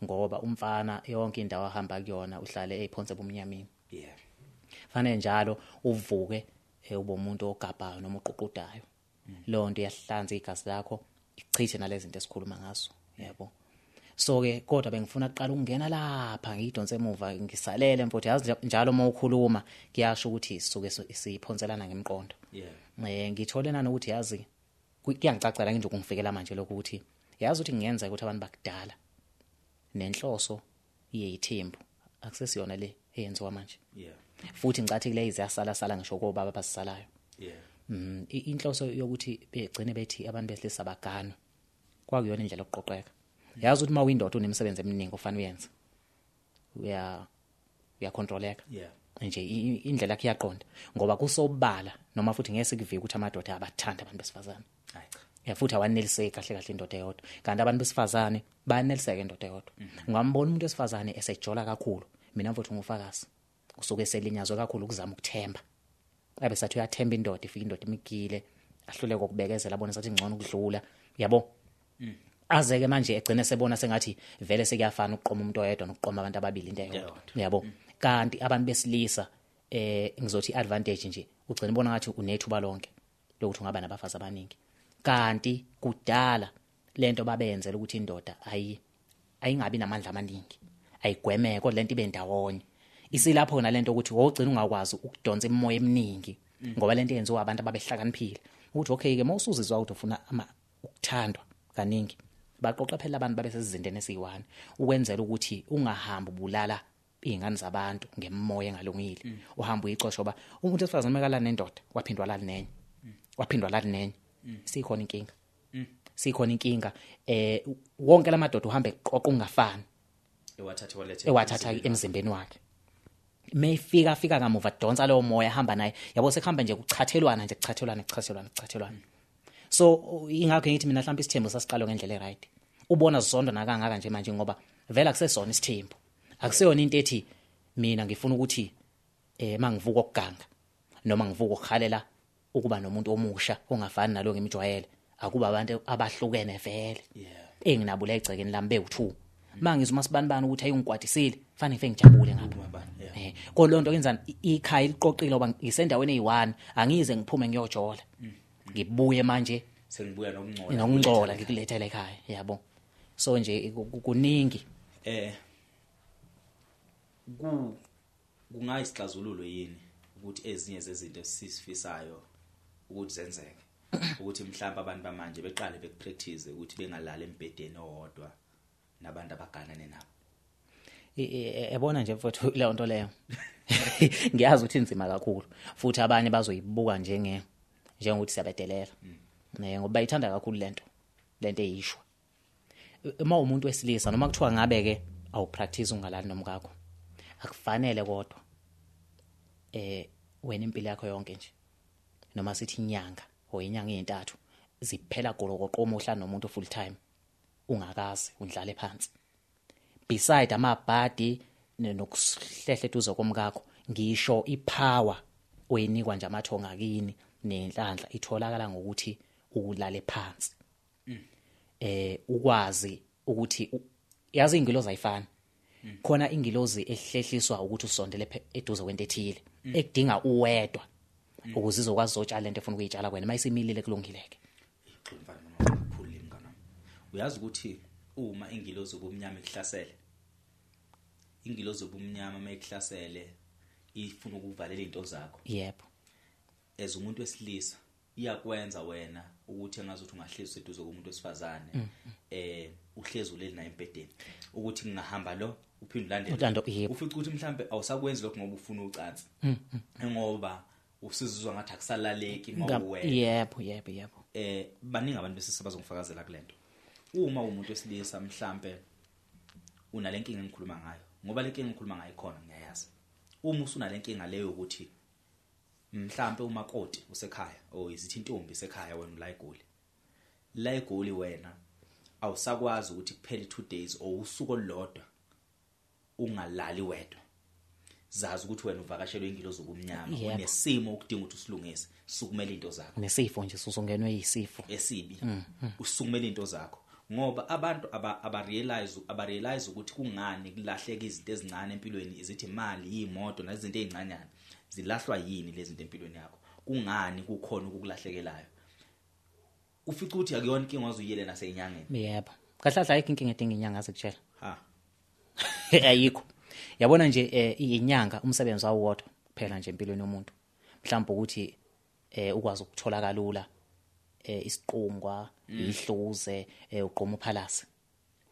ngoba umfana yonke indawo ahamba kuyona uhlale eyiphonse bomnyameni. Yeah, fanele njalo uvuke ube umuntu ogabhayo noma uququdayo. Leyo nto iyahlanza igazi lakho, ichithe nalezi zinto esikhuluma ngazo, yabo. So ke kodwa bengifuna ukuqala ukungena lapha ngidonse emuva ngisalele mfowethu. Yazi njalo uma ukhuluma kuyasho ukuthi sisuke siphonselana ngemqondo. Yeah, ngithole nanokuthi yazi kuyangicacela nje ukungifikela manje lokuthi yazi ukuthi ngiyenza ukuthi abantu bakudala nenhloso yeyithembu akusesiyona le eyenziwa manje. Yeah, futhi ngicathi kule iziyasala sala ngisho kobaba abasalayo. Yeah, inhloso yokuthi begcine bethi abantu besilisa bagana kwakuyona indlela yokuqoqeka. Yazi ukuthi mawindoda unemisebenzi eminingi ofanele uyenze, uyacontroleka. Yeah, nje indlela yakhe iyaqonda ngoba kusobala noma futhi ngeke sikuvike ukuthi amadoda abathanda abantu besifazane. Hayi cha. Ya, futhi awaneliseki kahle kahle indoda eyodwa, kanti abantu besifazane bayaneliseka indoda eyodwa. Ungambona umuntu wesifazane esejola kakhulu, mina mfowethu ngufakazi, usuke eselinyazwe kakhulu ukuzama ukuthemba. Abe sathi uyathemba indoda, ifika indoda imigile, ahluleke ukubekezela, abone sathi ngcono ukudlula, yabo. Azeke manje egcine sebona sengathi vele sekuyafana ukuqoma umuntu oyedwa nokuqoma abantu ababili into eyodwa, yabo. Kanti abantu besilisa ngizothi advantage nje, ugcina ubona ngathi unethuba lonke lokuthi ungaba nabafazi abaningi. Kanti kudala lento babenzela ukuthi indoda ayingabi namandla amaningi, ayigwemeke lento ibe ndawonye. Isilapho nalento ukuthi wogcina ungakwazi ukudonsa imimoya eminingi ngoba lento yenziwa abantu ababehlakaniphile ukuthi okay ke mawusuzizwa ukuthi ufuna ukuthandwa kaningi, baqoqa phela abantu babe sezizindeni esiyi-1 ukwenzela ukuthi ungahambi ubulala izingane zabantu ngemoya engalungile. Uhamba uyicosha ngoba umuntu esifazane mekala nendoda waphindwa lali nenye, waphindwa lali nenye, sikhona inkinga, sikhona inkinga. Wonke lamadoda uhambe eqoqa ungafani, ewathatha emzimbeni wakhe. Mayifika fika kamuva donsa lowo moya hamba naye, yabo, sekuhamba nje kuchathelwana nje, kuchathelwana kuchathelwana kuchathelwana. So ingakho ngithi mina mhlawumbe isithembu sasiqalwe ngendlela eright. Ubona zonto nakangaka nje manje ngoba vela kusesona isithembu, akuseyona into ethi mina ngifuna ukuthi mangivuka okuganga noma ngivuka okukhalela ukuba nomuntu omusha ongafani nalo ngimjwayele, akuba abantu abahlukene vele. Enginabula egcekeni lami bewu2 mangizwa masibanibani ukuthi ayungikwatisile, fanele ngifike ngijabule ngapha. Kolonto kenzani ikhaya liqoqile ngoba ngisendaweni eyi1, angize ngiphume ngiyojola, ngibuye manje sengibuya nokungcola, nokungcola ngikulethele ekhaya, yabo. So nje kuningi. Kungayisixazululo yini ukuthi ezinye zezinto esisifisayo ukuthi zenzeke, ukuthi mhlawumbe abantu bamanje beqale bekupractice ukuthi bengalali embhedeni owodwa nabantu abaganane nabo? Ebona nje mfowethu leyo nto leyo ngiyazi ukuthi inzima kakhulu, futhi abanye bazoyibuka njengokuthi siyabedelela, ngoba bayithanda kakhulu lento eyishwa. Uma umuntu wesilisa noma kuthiwa ngabe ke awupractice ungalali nomkakho, akufanele kodwa wena impilo yakho yonke nje, noma sithi inyanga or inyanga ezintathu ziphela golokoqoma uhlala nomuntu full time ungakazi undlale phansi. Beside amabhadi nokuhlehla eduze komkakho, ngisho ipower oyinikwa nje amathonga kini nenhlanhla itholakala ngokuthi ukulale phansi. Ukwazi ukuthi yazi ingilozi ayifani. Khona ingilozi ehlehliswa ukuthi usondele eduze kwento ethile ekudinga uwedwa ukuze izokwazi uzotshala lento efuna ukuyitshala kwena, mayisimilile kulungileke. Mfana noma ukhulile mngani wami, uyazi ukuthi uma ingilozi obumnyama ikuhlasele, ingilozi obumnyama mayikuhlasele ifuna ukuvalela izinto zakho. Yebo. As umuntu wesilisa iyakwenza wena ukuthi engazuthi ungahlezi eduze komuntu wesifazane, uhlezi uleli naye embhedeni, ukuthi ngingahamba lo uphinde ulandele, ufica ukuthi mhlambe awusakwenzi lokho ngoba ufuna ucansi, ngoba usizizwa ngathi akusalaleki mawuwena. Yebo yebo yebo. Baningi abantu besisa bazongifakazela kulento. Uma umuntu wesilisa mhlambe unalenkinga engikhuluma ngayo, ngoba lenkinga engikhuluma ngayo ikhona ngiyayazi. Uma usunalenkinga leyo ukuthi mhlambe umakoti usekhaya or izithi intombi isekhaya, wena ula eGoli, la eGoli wena awusakwazi ukuthi kuphele 2 days or usuku olulodwa ungalali wedwa, zazi ukuthi wena uvakashelwe ingilozi obumnyama, unesimo okudinga ukuthi usilungise, sukumela into zakho. Nesifo nje usuzongenwe yisifo esibi, usukumela into zakho, ngoba abantu aba realize ukuthi kungani kulahleka izinto ezincane empilweni, izithi imali, imoto nezinto ezincanyana zilahlwa yini lezi zinto empilweni yakho, kungani kukhona ukulahlekelayo. Ufica ukuthi akuyona inkinga wazuyiyele nasenyangeni. Yebo, kahle kahle ayikho inkinga edinga inyanga azikutshela. Ha, ayikho. Yabona nje inyanga umsebenzi wawo wodwa kuphela nje empilweni yomuntu, mhlawumbe ukuthi ukwazi ukuthola kalula isiqungwa, ihluze, uqoma uphalase.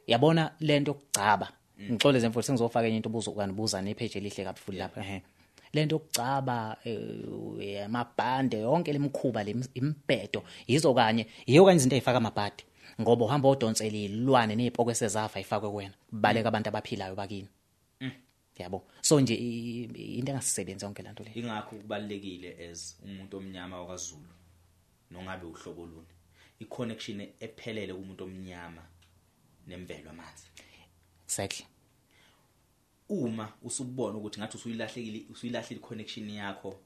Yabona lento yokugcaba, ngixole zemfo sengizofaka enye into ubuzo kanibuza nepage elihle kabi futhi lapha. Lento yokugcaba, amabhande, yonke lemikhuba lemibhedo yizo kanye yiyo kanye izinto ezifaka amabhadi, ngoba uhamba odonsela izilwane nezipoko esezafa ifakwe kuwena, baleka abantu abaphilayo bakini. Yabo, so nje into engasisebenzi yonke lanto le. Ingakho kubalekile as umuntu omnyama wakwaZulu nongabe uhlobo luni, iconnection ephelele kumuntu omnyama nemvelo amanzi. Exactly. Uma usubona ukuthi ngathi usuyilahlekile, usuyilahlile iconnection yakho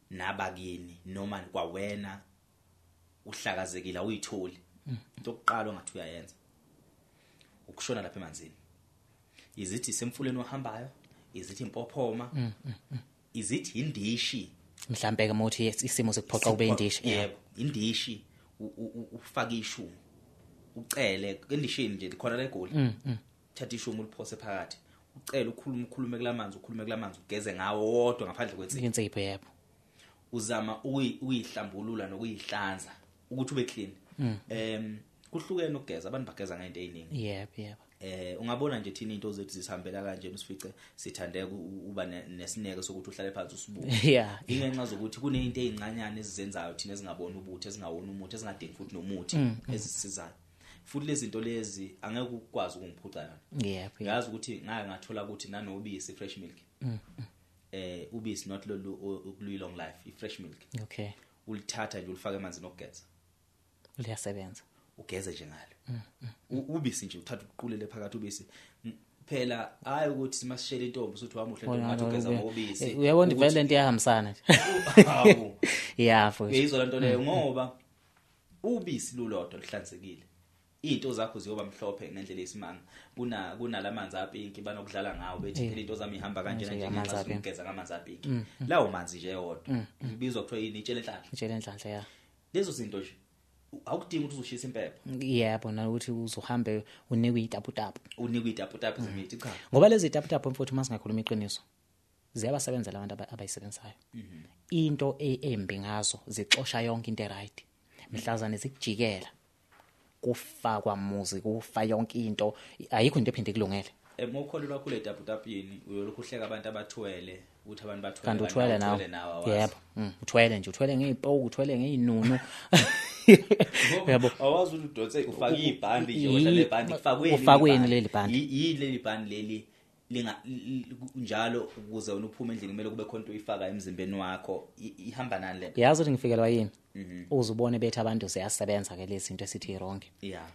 nabakini noma kwawena uhlakazekile awuyitholi, into yokuqala ongathi uyayenza ukushona lapha emanzini, izithi semfuleni ohambayo, izithi impophoma, izithi indishi, mhlambe ke mothi isimo sekuphoqa kube indishi. Yebo, indishi, ufake ishu ucele endishini nje khona la eGoli, Thatha ishumi uliphose phakathi, ucele ukhulume kulamanzi, ukhulume kulamanzi, ugeze ngawo wodwa ngaphandle kwensipho. Insipho, yebo. Uzama ukuyihlambulula nokuyihlanza ukuthi ube clean. Kuhlukene ukugeza, abantu bageza ngento eziningi. Yebo, yebo. Ungabona nje thina into zethu zisihambela kanje, usifice sithandeka uba nesineke sokuthi uhlale phansi usibuke. Ingenxa zokuthi kunento ezincanyana ezizenzayo thina ezingabona ubuthi, ezingawona umuthi, ezingadingi futhi nomuthi, ezisizayo. Futhi lezi zinto lezi angeke ukwazi ukungiphuca yona. Yebo. Ngazi ukuthi ngake ngathola ukuthi nanobisi fresh milk. Ubisi not lolu oluyi long life, i fresh milk. Okay. Ulithatha nje ulifake emanzini okugeza. Liyasebenza. Ugeze nje ngalo. Ubisi nje uthatha uqulele phakathi ubisi. Phela hayi ukuthi masishele intombi usuthi wamuhle ntombi ngathi ugeza ngobisi. Uyabona vele lento iyahambisana nje. Hawu. Yeah, futhi. Uyizwa lento leyo ngoba ubisi lulodwa luhlanzekile. Izinto zakho ziyoba mhlophe ngendlela esimanga. Kunalamanzi apinki banokudlala ngawo bethi phela into zami ihamba kanjena nje ngigeza ngamanzi apinki. Lawo manzi nje yodwa. Ibizwa kuthiwa yini, itshele enhlanhla. Itshele enhlanhla, ya. Lezo zinto nje awukudingi ukuthi uzoshisa impepho. Yebo, nokuthi uzohambe unikwe itaputapu. Unikwe itaputapu zemithi, cha. Ngoba lezi itaputapu mfowethu masingakhuluma iqiniso, ziyabasebenzela abantu abayisebenzisayo. Into embi ngazo zixosha yonke into eright. Mhlazane zikujikela. Kufa kwamuzi, kufa yonke into, ayikho into ephinde kulungele. Mawukholelwa kule taputapini uyolokhu uhleka abantu abathwele, uthi abantu bathwele, kanti uthwele nawe. Yebo, uthwele nje, uthwele ngezipoku, uthwele ngezinunu. Yebo, awazi ukuthi udonse ufake ibhandi nje, wena le bhandi kufakweni, ufakweni leli bhandi. Yini leli bhandi leli linga njalo ukuze wena uphume endlini kumele kube khona into oyifaka emzimbeni wakho, ihamba nani lento? Yazi ukuthi ngifikelwa yini? Uzubone bethi abantu siyasebenza ke lezi zinto esithi wrong. Yeah.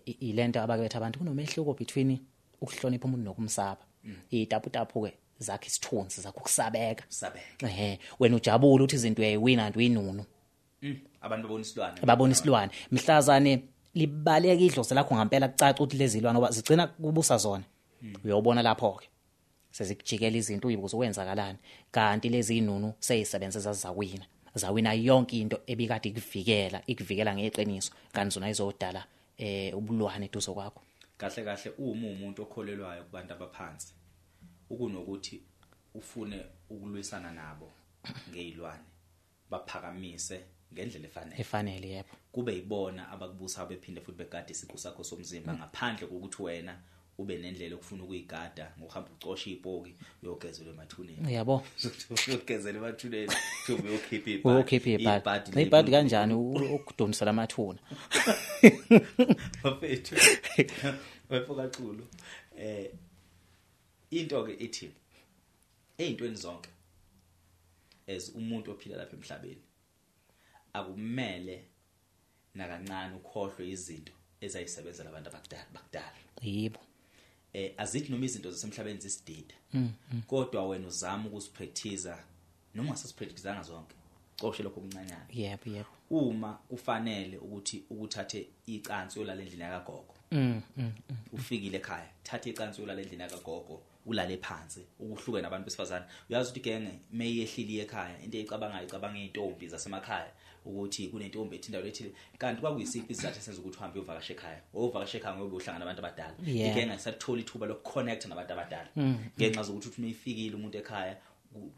Ilento abake bethi abantu kunomehluko between ukuhlonipha umuntu nokumsaba. Itaputapu ke zakhe isithunzi zakho ukusabeka. Sabeka. Wena ujabula ukuthi izinto uyayiwina kanti uyinunu. Abantu babona isilwane. Babona isilwane. Mhlazane libaleka idlozi lakho ngempela kucaca ukuthi lezi zilwane ngoba zigcina kubusa zona. Uyobona lapho ke sezikujikela izinto uyibuza kwenzakalani, kanti lezi inunu seyisebenza zazawina. Zawina yonke into ebikade ikuvikela, ikuvikela ngeqiniso, kanti zona izodala ubulwane eduze kwakho. Kahle kahle uma umuntu okholelwayo kubantu abaphansi ukunokuthi ufune ukulwisana nabo ngezilwane, baphakamise ngendlela efanele. Efanele, yebo. Kube yibona abakubusa bephinde futhi begade isiqu sakho somzimba ngaphandle kokuthi wena ube nendlela okufuna ukuyigada ngokuhamba ucosha ipoki uyogezela emathuneni. Yabo. Uyogezela emathuneni, uyokhipha ibhadi. Uyokhipha ibhadi. Ibhadi kanjani ukudonsela amathuna? Bafethu. Bafo kaXulu. Into ke ithi ezintweni zonke as umuntu ophila lapha emhlabeni akumele nakancane ukhohlwe izinto ezayisebenzela abantu abakudala. Yebo. Azithi noma izinto zasemhlabeni zisidida. Kodwa wena uzama ukuzipractice noma ungasasipracticeanga zonke. Coshe lokho okuncanyana. Yebo, yebo. Uma kufanele ukuthi ukuthathe icansi yolala endlini yakagogo. Ufikile ekhaya, thatha icansi yolala endlini yakagogo, ulale phansi, ukuhluke nabantu besifazane. Uyazi ukuthi genge mayehlili ekhaya, into eyicabangayo icabanga izintombi zasemakhaya ukuthi kunentombi ethinda lethile, kanti kwakuyisiphi isizathu esenza ukuthi uhambe uyovakasha ekhaya? Ovakasha ekhaya ngoba uhlangana nabantu abadala. Igenge ayisathola ithuba lokuconnect nabantu abadala. Ngenxa zokuthi uthi mayifikile umuntu ekhaya,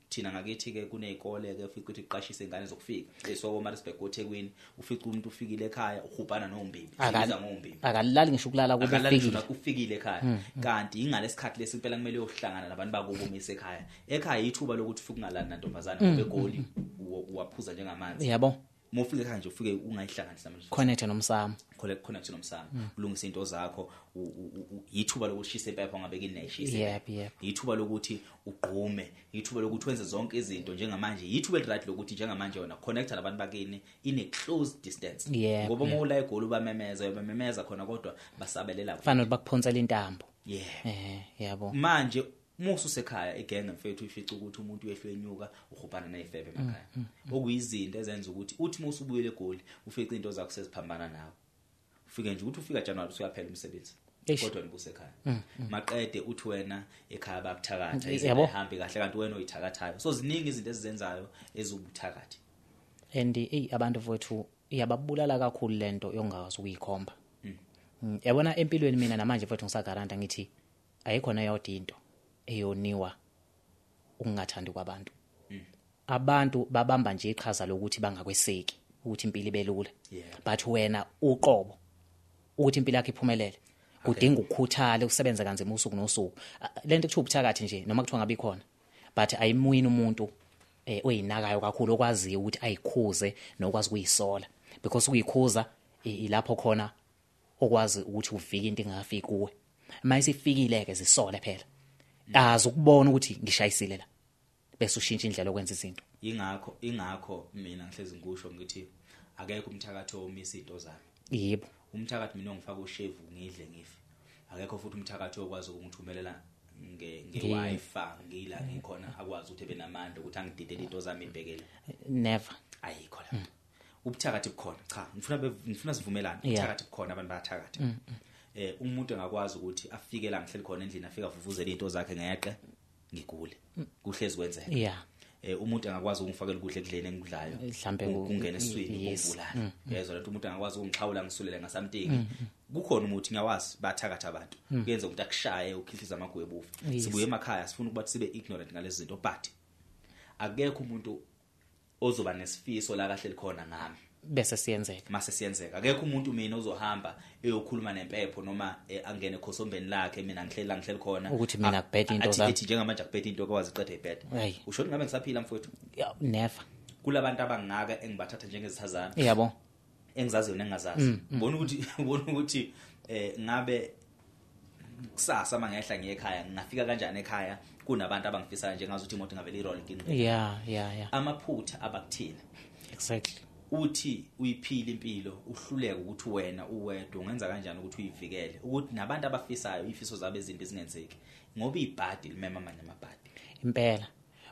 thina ngakithi ke kunezikole ke ufike ukuthi uqashise ingane zokufika esoko Maritzburg oThekwini, ufike umuntu ufikile ekhaya uhubhana nombibi, ubiza ngombibi, akalali ngisho ukulala kube ufikile, ufikile ekhaya. Kanti ingalesikhathi lesi impela kumele uyohlangana nabantu bakubo mise ekhaya. Ekhaya ithuba lokuthi ufike ungalali nantombazana ngoba egoli uwaphuza njengamanzi. Yebo. Mufike ekhaya nje ufike ungayihlanganisa manje. Connect nomsamo. Connect nomsamo. Ulungisa into zakho, ithuba lokushisa impepho ngabe kineshisa. Yep, yep. Ithuba lokuthi ugqume, ithuba lokuthi wenze zonke izinto njengamanje, ithuba eliright lokuthi njengamanje wena connect nabantu bakini in a close distance. Ngoba uma ula egoli ubamemeza, ubamemeza khona kodwa basabelela. Kufanele bakuphonsela intambo. Yeah. Yabo. Manje musu sekhaya igenge mfethu ifica ukuthi umuntu uyehlwe enyuka uhubhana nezifebe emakhaya. Okuyizinto ezenza ukuthi uthi musu ubuyele egoli ufice into zakho seziphambana nawe. Ufike nje ukuthi ufika January usuyaphela umsebenzi. Kodwa nibusekhaya. Maqede uthi wena ekhaya bakuthakatha izinto ahambi kahle kanti wena oyithakathayo. So ziningi izinto ezizenzayo ezibuthakathi. And abantu mfethu iyababulala kakhulu lento yongazi ukuyikhomba. Yabona empilweni mina namanje futhi ngisagaranta ngithi ayikhona yodwa into eyoniwa ukungathandi kwabantu. Abantu babamba nje iqhaza lokuthi bangakweseki ukuthi impilo ibe lula. But wena uqobo ukuthi impilo yakho iphumelele kudinga ukukhuthala, usebenza kanzima usuku nosuku. Lento kuthiwa ubuthakathi nje noma kuthiwa ngabe ikhona, but ayimwini umuntu oyinakayo kakhulu, okwaziyo ukuthi ayikhuze nokwazi ukuyisola, because ukuyikhuza ilapho khona okwazi ukuthi uvike into engafiki kuwe. Mayisifikile ke zisole phela, azi ukubona ukuthi ngishayisile la, bese ushintsha indlela okwenza izinto. Ingakho mina ngihlezi ngisho ngithi akekho umthakathi omisa izinto zami. Yebo, umthakathi mina ongifaka ushevu ngidle ngife. Akekho futhi umthakathi okwazi ukungithumelela nge-wifi ngila ngikhona, akwazi ukuthi ebe namandla ukuthi angididele into zami ibhekele. Never. Ayikho la. Ubuthakathi bukhona. Cha, ngifuna sivumelane. Ubuthakathi bukhona, abantu bayathakatha. Umuntu engakwazi ukuthi afike la ngihleli khona endlini, afika avuvuzele into zakhe ngeqe ngigule. Kuhlezi kwenzeka. Umuntu angakwazi ukungifakela ukudla ekudleni engikudlayo, mhlambe kungena esiswini kungibulala. Yezwa lento, umuntu angakwazi ukungixhawula ngisulele ngasamteki. Kukhona umuthi ngiyawazi, bathakatha abantu. Kuyenza umuntu akushaye ukhihliza amagwebu ufe. Sibuye emakhaya sifuna ukuba sibe ignorant ngalezi zinto, but akekho umuntu ozoba nesifiso la kahle likhona ngami bese siyenzeka. Mase siyenzeka. Akekho umuntu mina ozohamba eyokhuluma nempepho noma angene ekhosombeni lakhe, mina ngihleli la ngihleli khona, ukuthi mina kubheda into zami. Athi njengamanje akubheda into okwazi iqede ibheda. Usho ngabe ngisaphila mfowethu? Yeah, never. Kulabantu abangaka engibathatha njengezithazana. Yebo. Engizaziyo nengazazi. Ubona ukuthi ngabe kusasa mangehla ngiye ekhaya, ngingafika kanjani ekhaya kunabantu abangifisayo njengazi ukuthi imoto ingavele iroll nginqe. Amaphutha abakuthina. Uthi uyiphila impilo uhluleke ukuthi wena uwedwa ungenza kanjani ukuthi uyivikele ukuthi nabantu abafisayo ifiso zabo ezimbi zingenzeki, ngoba ibhadi limema amanye amabhadi. Impela.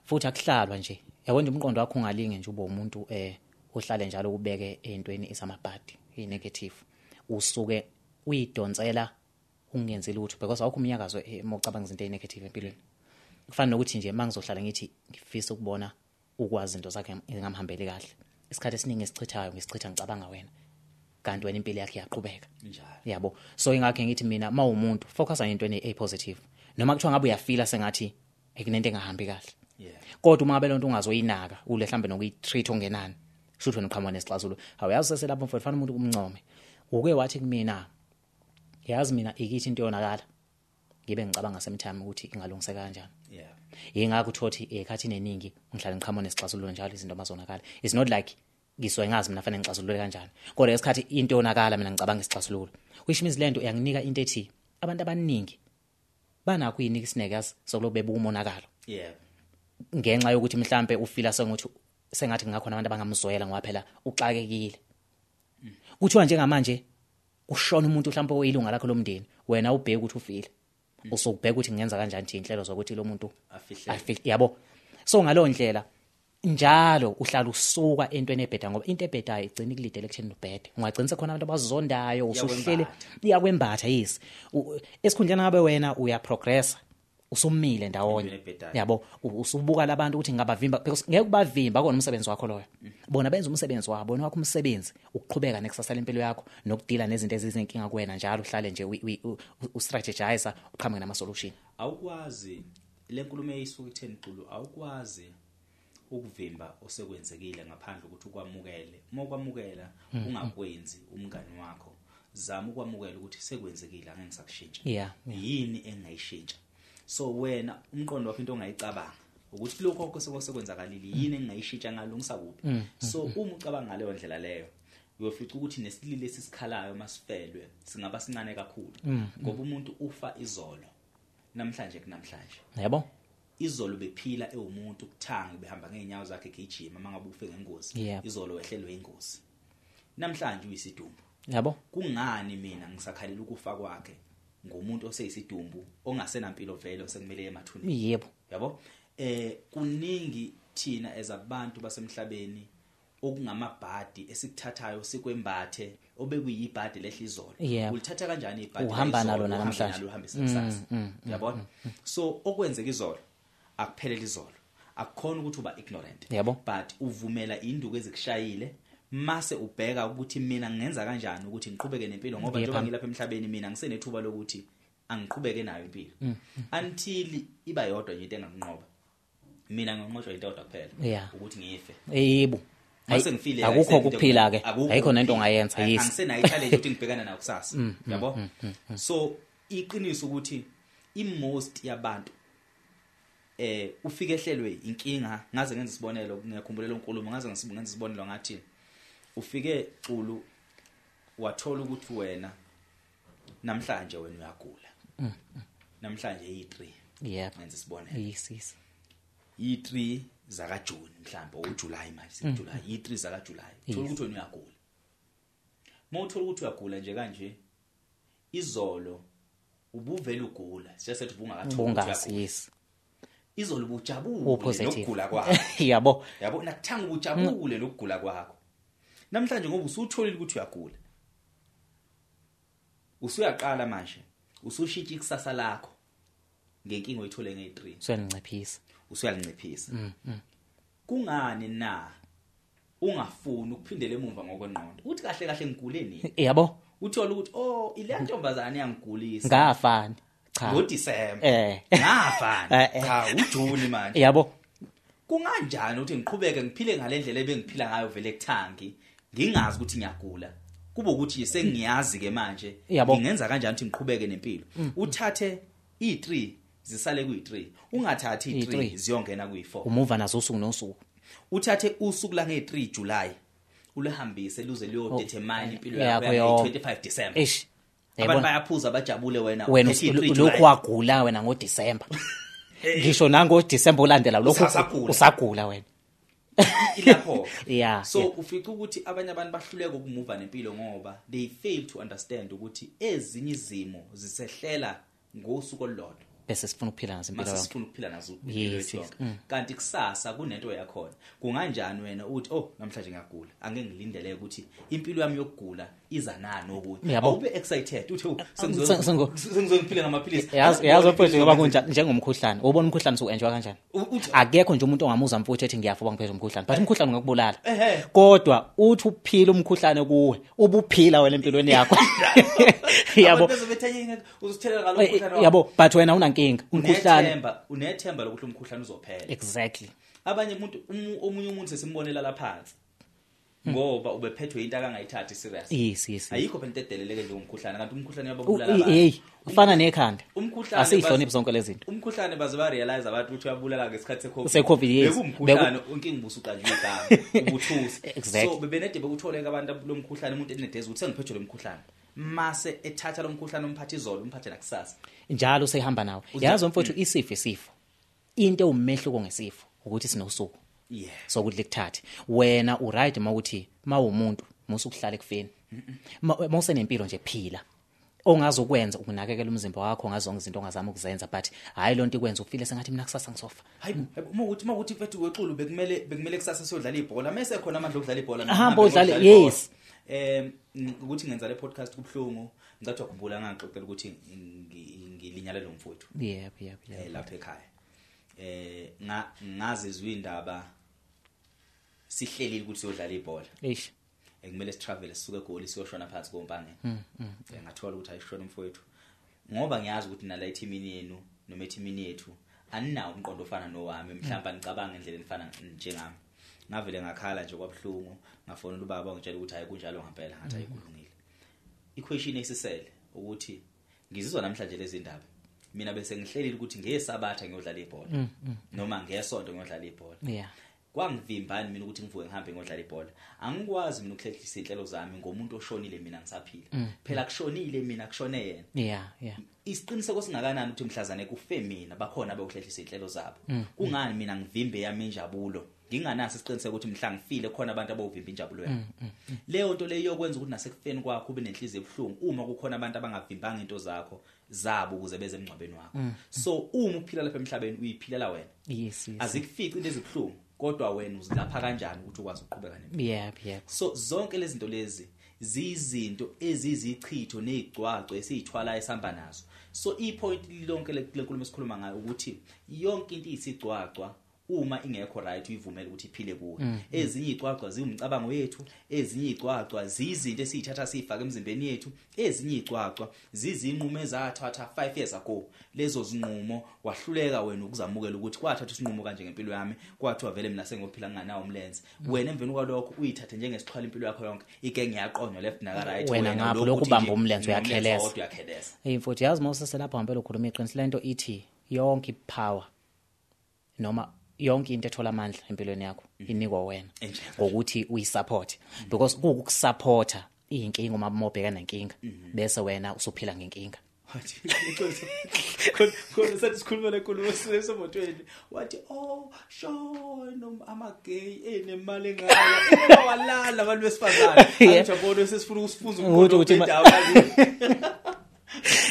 Futhi akuhlalwa nje. Yabo nje umqondo wakho ungalinge nje ube umuntu ohlale njalo ubeke ezintweni ezamabhadi, i-negative. Usuke uyidonsela ungenzi lutho because awukho umnyakazo uma ucabanga izinto ezi-negative empilweni. Kufana nokuthi nje mangizohlala ngithi ngifisa ukubona ukwazi izinto zakhe ngingamhambeli kahle. Isikhathi esiningi esichithayo ngisichitha ngicabanga wena, kanti wena impilo yakhe iyaqhubeka. Njalo. Yabo. So ingakho ngithi mina mawumuntu focus on into ene positive. Noma kuthiwa ngabe uyafila sengathi ekunento engahambi kahle. Kodwa uma ngabe lonto ungazoyinaka ule mhlambe nokuyitreat ongenani, shuthi wena uqhamuka nesixazululo. Awuyazi seselapho mfowethu, fanele umuntu umncome. Uke wathi kumina, yazi mina ikithi into yonakala, ngibe ngicabanga same time ukuthi ingalungiseka kanjani. Yingakho uthothi ekhathini eningi ngihlala ngiqhamuka nesixazululo njalo izinto mazonakala. It's not like ngisuke ngazi mina fanele ngixazulule kanjani, kodwa esikhathi into yonakala mina ngicabanga isixazululo, which means lento iyanginika into ethi abantu abaningi banakho uyinika isineke yazi sokuloku bebuka umonakalo. Ngenxa yokuthi mhlambe ufila sengathi kungakhona abantu abangamzwela ngoba phela uxakekile. Kuthiwa njengamanje ushona umuntu mhlambe oyilunga lakho lomndeni, wena ubheke ukuthi ufile, usukubheka ukuthi ngenza kanjani nje inhlelo zokuthi lo muntu afihle. Yabo. So ngalo ndlela njalo uhlala usuka entweni ebheda, ngoba into ebhedayo igcina ikulidele ekutheni ubhede. Ungagcina sekhona abantu abazondayo, usuhlele iyakwembatha. Yes, esikhundleni ngabe wena uyaprogressa, usumile ndawonye. Yabo, usubuka labantu ukuthi ngabavimba, because ngeke ubavimba kona umsebenzi wakho loyo. Bona benza umsebenzi wabo, wena wakho umsebenzi ukuqhubeka nekusasa lempilo yakho nokudila nezinto ezizinkinga kuwena njalo, uhlale nje u-strategize uqhamuke nama solution. Awukwazi le nkulumo eyisuka ekutheni Xulu, awukwazi ukuvimba osekwenzekile ngaphandle ukuthi ukwamukele. Uma ukwamukela ungakwenzi umngani wakho, zama ukwamukela ukuthi sekwenzekile, angeke ngisakushintsha. Yini engayishintsha? So wena umqondo wakho into ongayicabanga ukuthi lokho konke sekwenzakalile, yini engayishintsha, ngalungisa kuphi? So uma ucabanga ngaleyo ndlela leyo, uyofica ukuthi nesililo esisikhalayo masifelwe singaba sincane kakhulu, ngoba umuntu ufa izolo, namhlanje kunamhlanje. Yebo. Izolo bephila ewumuntu kuthanga behamba ngeenyawo zakhe egijima, mangabe ufe ngengozi, izolo wehlelwe ingozi, namhlanje uyisidumbu. Yebo. Kungani mina ngisakhalela ukufa kwakhe ngumuntu oseyisidumbu ongasenampilo vele osekumele emathuneni? Yebo. Yabo. Kuningi thina ezabantu basemhlabeni okungamabhadi esikuthathayo sikwembathe obekuyibhadi lehla izolo. Ulithatha kanjani ibhadi? Uhamba nalo namhlanje, uhambisa kusasa. Yabona? So okwenzeka izolo akuphelele izolo. Akukhona ukuthi uba ignorant. Yebo. But uvumela induku ezikushayile Mase ubheka ukuthi mina ngenza kanjani ukuthi ngiqhubeke nempilo, ngoba njengoba ngilapha emhlabeni mina ngisenethuba lokuthi angiqhubeke nayo impilo until iba yodwa nje into enganginqoba. Mina nginqotshwa into eyodwa kuphela, ukuthi ngife. Yebo, mase ngifile akukho ukuphila ke, ayikho nento ongayenza. Yes, angisenayo i-challenge ukuthi ngibhekana nayo kusasa, yabo. So iqiniso ukuthi i-most yabantu ufike ehlelwe inkinga. Ngaze ngenza isibonelo, ngiyakhumbula inkulumo, ngaze ngenza isibonelo ngathi ufike Xulu wathola ukuthi wena namhlanje wena uyagula. Namhlanje yi3. Yebo, ngenza isibonelo. Yes. Yi3 zaka June mhlawumbe, uJuly manje, sekuJuly, yi3 zaka July. Uthola ukuthi wena uyagula. Mawuthola ukuthi uyagula nje kanje, izolo ubuvela ugula, siyasethi ubungakatholi ukuthi uyagula. Yes. Izolo ubujabule nokugula kwakho. Yabo. Yabo, nakuthanga ubujabule nokugula kwakho. Namhlanje ngoba usutholile ukuthi uyagula, usuyaqala manje usushintsha ikusasa lakho ngenkinga oyithole nge3. Usuyalinciphisa. Usuyalinciphisa. Kungani na ungafuni ukuphindela emuva ngokwengqondo? Uthi kahle kahle ngigule nini? Yabo. Uthola ukuthi oh, ile ntombazane yangigulisa. Ngafani. Cha. NgoDisemba. Ngafani. Cha, uJuni manje. Yabo. Kunganjani ukuthi ngiqhubeke ngiphile ngalendlela ebengiphila ngayo vele kuthangi, ngingazi ukuthi ngiyagula? Kube ukuthi sengiyazi ke manje ngingenza kanjani ukuthi ngiqhubeke nempilo. Uthathe i3 zisale kuyi3, ungathathi i3 ziyongena kuyi4. Umuva nazo usuku nosuku. Uthathe usuku la nge3 July ulihambise luze liyo determine impilo yakho nge25 December. Eish. Abantu bayaphuza bajabule, wena lokhu wagula wena ngoDecember. Ngisho nango December olandela lokhu usagula wena. Ilapho. Yeah. So ufica ukuthi abanye abantu bahluleka ukumuva nempilo ngoba they fail to understand ukuthi ezinye izimo zisehlela ngosuku olulodwa, bese sifuna ukuphila nazo impilo yonke. Sifuna ukuphila nazo impilo yonke. Kanti kusasa kunento yakhona. Kunganjani wena uthi oh namhlanje ngiyagula, angeke ngilindele ukuthi impilo yami yokugula iza nani okunye. Awube excited uthi sengizongiphila ngamaphilisi. Yazi mfowethu, ngoba kunjani njengomkhuhlane, ubona umkhuhlane usu-enjoy kanjani? Akekho nje umuntu ongamuza mfowethu ethi ngiyafa ngoba ngiphethe umkhuhlane, but umkhuhlane ungakubulala. Kodwa uthi uphila umkhuhlane kuwe, ubuphila wena empilweni yakho. Yabo. Uzosithela ngalomkhuhlane. Yabo, but wena unankinga. Umkhuhlane unethemba lokuthi umkhuhlane uzophela. Exactly. Abanye umuntu, omunye umuntu sesimbonela lapha phansi ngoba ubephethwe into akangayithathi serious. Yes. Ayikho phela into edeleleke nje umkhuhlane, kanti umkhuhlane uyababulala abantu. Hey, ufana nekhanda. Umkhuhlane asihloniphi zonke lezi zinto. Umkhuhlane baze ba realize abantu ukuthi uyabulala ngesikhathi seCovid. SeCovid, yes. Bekumkhuhlane inkinga ubusuqanjwe igama, ubuthusi. Exactly. So bebenede bekutholeka abantu lomkhuhlane, umuntu enedeze ukuthi sengiphethwe lomkhuhlane. Mase ethatha lomkhuhlane umphathe izolo, umphathe nakusasa. Njalo sehamba nawo. Yazi mfowethu, isifo isifo. Into ewumehluko ngesifo ukuthi sinosuku. Yeah. So ukuthi likuthathe wena u right mawuthi mawumuntu musukuhlala ekufeni. Mawusenempilo nje phila. Ongazokwenza ukunakekela umzimba wakho ngazonke izinto ongazama ukuzenza, but hayi lonto ikwenza ufile sengathi mina kusasa ngisofa. Hayi, uma ukuthi mfethu weXulu bekumele kusasa siyodlala ibhola, mase khona amandla okudlala ibhola hamba udlale. Yes. Ukuthi ngenza le podcast kubhlungu, ngicathi wakhumbula ngangixoxela ukuthi ngilinyale lo mfowethu. Yebo. Lapha ekhaya. Ngazizwa indaba sihlelile ukuthi siyodlala ibhola. Eish. Ekumele sitravel sisuke eGoli siyoshona phansi koMpangeni. Ngathola ukuthi ayishona umfowethu. Ngoba ngiyazi ukuthi nala ethimini yenu noma ethimini yethu aninawo umqondo ofana nowami, mhlawumbe anicabanga indlela enifana njengami. Ngavele ngakhala nje kwabhlungu, ngafonela ubaba ngitshela ukuthi hayi kunjalo ngempela, ngathi ayikulungile. Iquestion esisele ukuthi ngizizwa namhlanje lezi ndaba. Mina bese ngihlelile ukuthi ngesabatha ngiyodlala ibhola noma ngesonto ngiyodlala ibhola. Yeah. Kwangivimbani mina ukuthi ngivuke ngihambe ngodlala ibhola. Angikwazi mina ukuhlehlisa inhlelo zami ngomuntu oshonile mina ngisaphila. Phela kushonile mina, kushone yena. Yeah. Isiqiniseko singakanani ukuthi mhlazane kufe mina bakhona abayokuhlehlisa inhlelo zabo. Kungani mina ngivimbe yami injabulo? Nginganaso isiqiniseko ukuthi mhla ngifile khona abantu abawuvimba injabulo yami. Leyo nto leyo yokwenza ukuthi nasekufeni kwakho ube nenhliziyo ebuhlungu uma kukhona abantu abangavimbanga into zakho zabo ukuze beze emngcwabeni wakho. So uma uphila lapha emhlabeni uyiphilela wena. Yes. Azikufici into ezibuhlungu, kodwa wena uzilapha kanjani ukuthi ukwazi ukuqhubeka nempilo. Yep. So zonke lezi zinto lezi ziyizinto ezizichitho nezigcwagcwe esizithwala esihamba nazo. So ipoint lonke lenkulumo esikhuluma ngayo ukuthi yonke into iyisigcwagcwa. Uma ingekho right uyivumele ukuthi iphile kuwe. Ezinye icwacwa ziwumcabango yethu, ezinye icwacwa zizinto esizithatha sifake emzimbeni yethu, ezinye icwacwa zizinqumo ezathatha 5 years ago. Lezo zinqumo wahluleka wena ukuzamukela ukuthi kwathatha isinqumo kanje ngempilo yami, kwathiwa vele mina sengophila nginganawo umlenze. Wena emveni kwalokho uyithathe njengesixhwala impilo yakho yonke, ike ngiyaqonywa left naka right, wena ngapho lokhu ubamba umlenze uyakheleza. Hey mfowethu, yazi mawusese lapha ngempela ukhuluma iqiniso. Lento ithi yonke ipower noma yonke into ethola amandla empilweni yakho inikwa wena ngokuthi uyisupport, because kuwukusupporta inkinga uma mobheka nenkinga bese wena usuphila ngenkinga. Wathi khona sathi sikhuluma lenkulumo sisemotweni, wathi oh shono ama gay enemali engaka walala abantu besifazane, anjabona sesifuna ukusifunza ukuthi indawo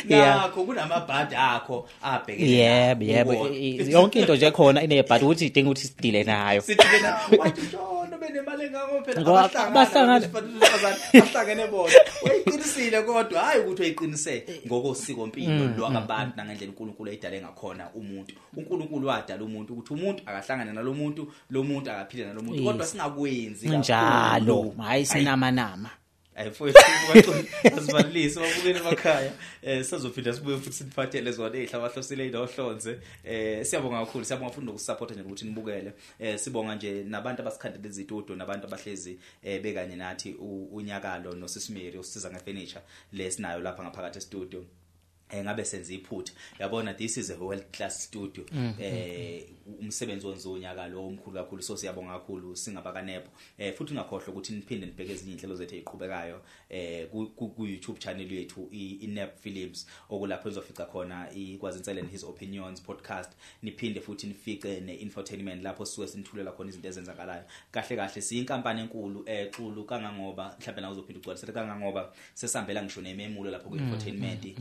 nakho kunamabhadi akho abhekene. Yebo yebo, yonke into nje khona inebhadi ukuthi idinga ukuthi sidile nayo. Sidile nayo. Wathi shono benemali engaka phela abahlangana abahlangene bona. Uyiqinisile kodwa hayi ukuthi uyiqinise ngokosiko mpilo lwakabantu nangendlela uNkulunkulu ayidale ngakhona umuntu. uNkulunkulu wadala umuntu ukuthi umuntu akahlangane nalomuntu, lo muntu akaphile nalomuntu, kodwa singakwenzi kanjalo. Hayi sinamanama. Ayifowethu asibalise babukele emakhaya. Sizophinda sibuye futhi siniphathele zona ezihlabahlosile inohlonze. Siyabonga kakhulu, siyabonga futhi nokusupport nje ukuthi nibukele. Sibonga nje nabantu abasikhandele izitudio nabantu abahlezi bekanye nathi unyakalo noSisimiri usisiza ngefurniture lesinayo lapha ngaphakathi e-studio. Ngabe senze iphutha, yabona this is a world class studio. Umsebenzi wenziwa unyaka lo omkhulu kakhulu, so siyabonga kakhulu singabakaNepho. Futhi ungakhohlwa ukuthi niphinde nibheke ezinye inhlelo zethu eziqhubekayo ku YouTube channel yethu iNep Films, okulapho nizofica khona iKwazinsele and His Opinions podcast. Niphinde futhi nifice ne-infotainment lapho sisuke sinithulela khona izinto ezenzakalayo. Kahle kahle siyinkampani enkulu exulu kangangoba mhlawumbe nawe uzophinda ugcwalisele kangangoba sesihambela ngisho nememulo lapho ku-infotainment.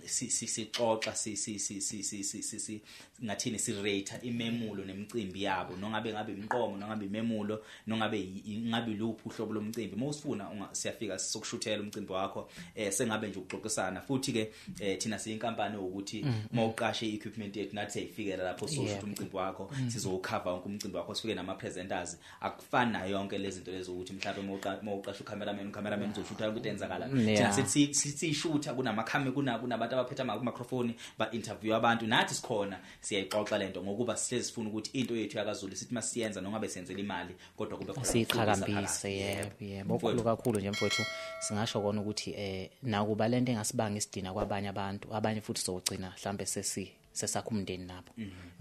Sixoxa si si si si si si ngathini si rate imemulo nemicimbi yabo, nongabe ngabe imiqomo, nongabe imemulo, nongabe ngabe luphi uhlobo lomcimbi. Mawusifuna siyafika sokushuthela umcimbi wakho, sengabe nje ukuxoxisana. Futhi ke thina siyinkampani ukuthi mawuqashe i-equipment yethu nathi siyayifikela lapho soshutha umcimbi wakho, sizocover wonke umcimbi wakho, sifike nama presenters. Akufani nayo yonke lezi zinto lezo ukuthi mhlawumbe mawuqasha ucameraman uzoshutha yonke into enzakala. Thina sithi sishutha kunama camera, kunabantu abaphethe ama microphone ba interview abantu, nathi sikhona siyayixoxa lento ngokuba sihlezi sifuna ukuthi into yethu yakaZulu sithi masiyenza nongabe senzela imali kodwa kube khona siqhakambise. Yebo yebo, okukhulu kakhulu nje mfowethu. Singasho kona ukuthi nakuba lento engasibanga isidina kwabanye abantu, abanye futhi sogcina mhlambe sesakha umndeni nabo,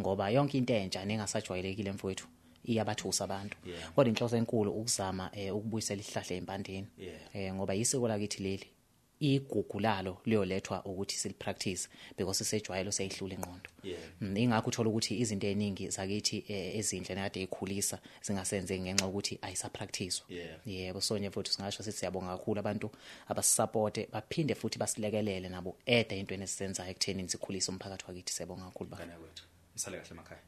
ngoba yonke into entsha nengasajwayelekile mfowethu iyabathusa abantu. Kodwa inhloso enkulu ukuzama ukubuyisela isihlahla empandeni, ngoba isiko lakithi leli, igugu lalo liyolethwa ukuthi silipractice because sisejwayelo seyihlula ingqondo. Ingakho uthola ukuthi izinto eziningi zakithi ezinhle nakade ikhulisa zingasenzeki ngenxa ukuthi ayisapracticewa. Yebo, so nje futhi singasho sithi siyabonga kakhulu abantu abasupporte baphinde futhi basilekelele nabo eda into esisenzayo ekutheni sikhulise umphakathi wakithi. Siyabonga kakhulu baba. Msale kahle emakhaya.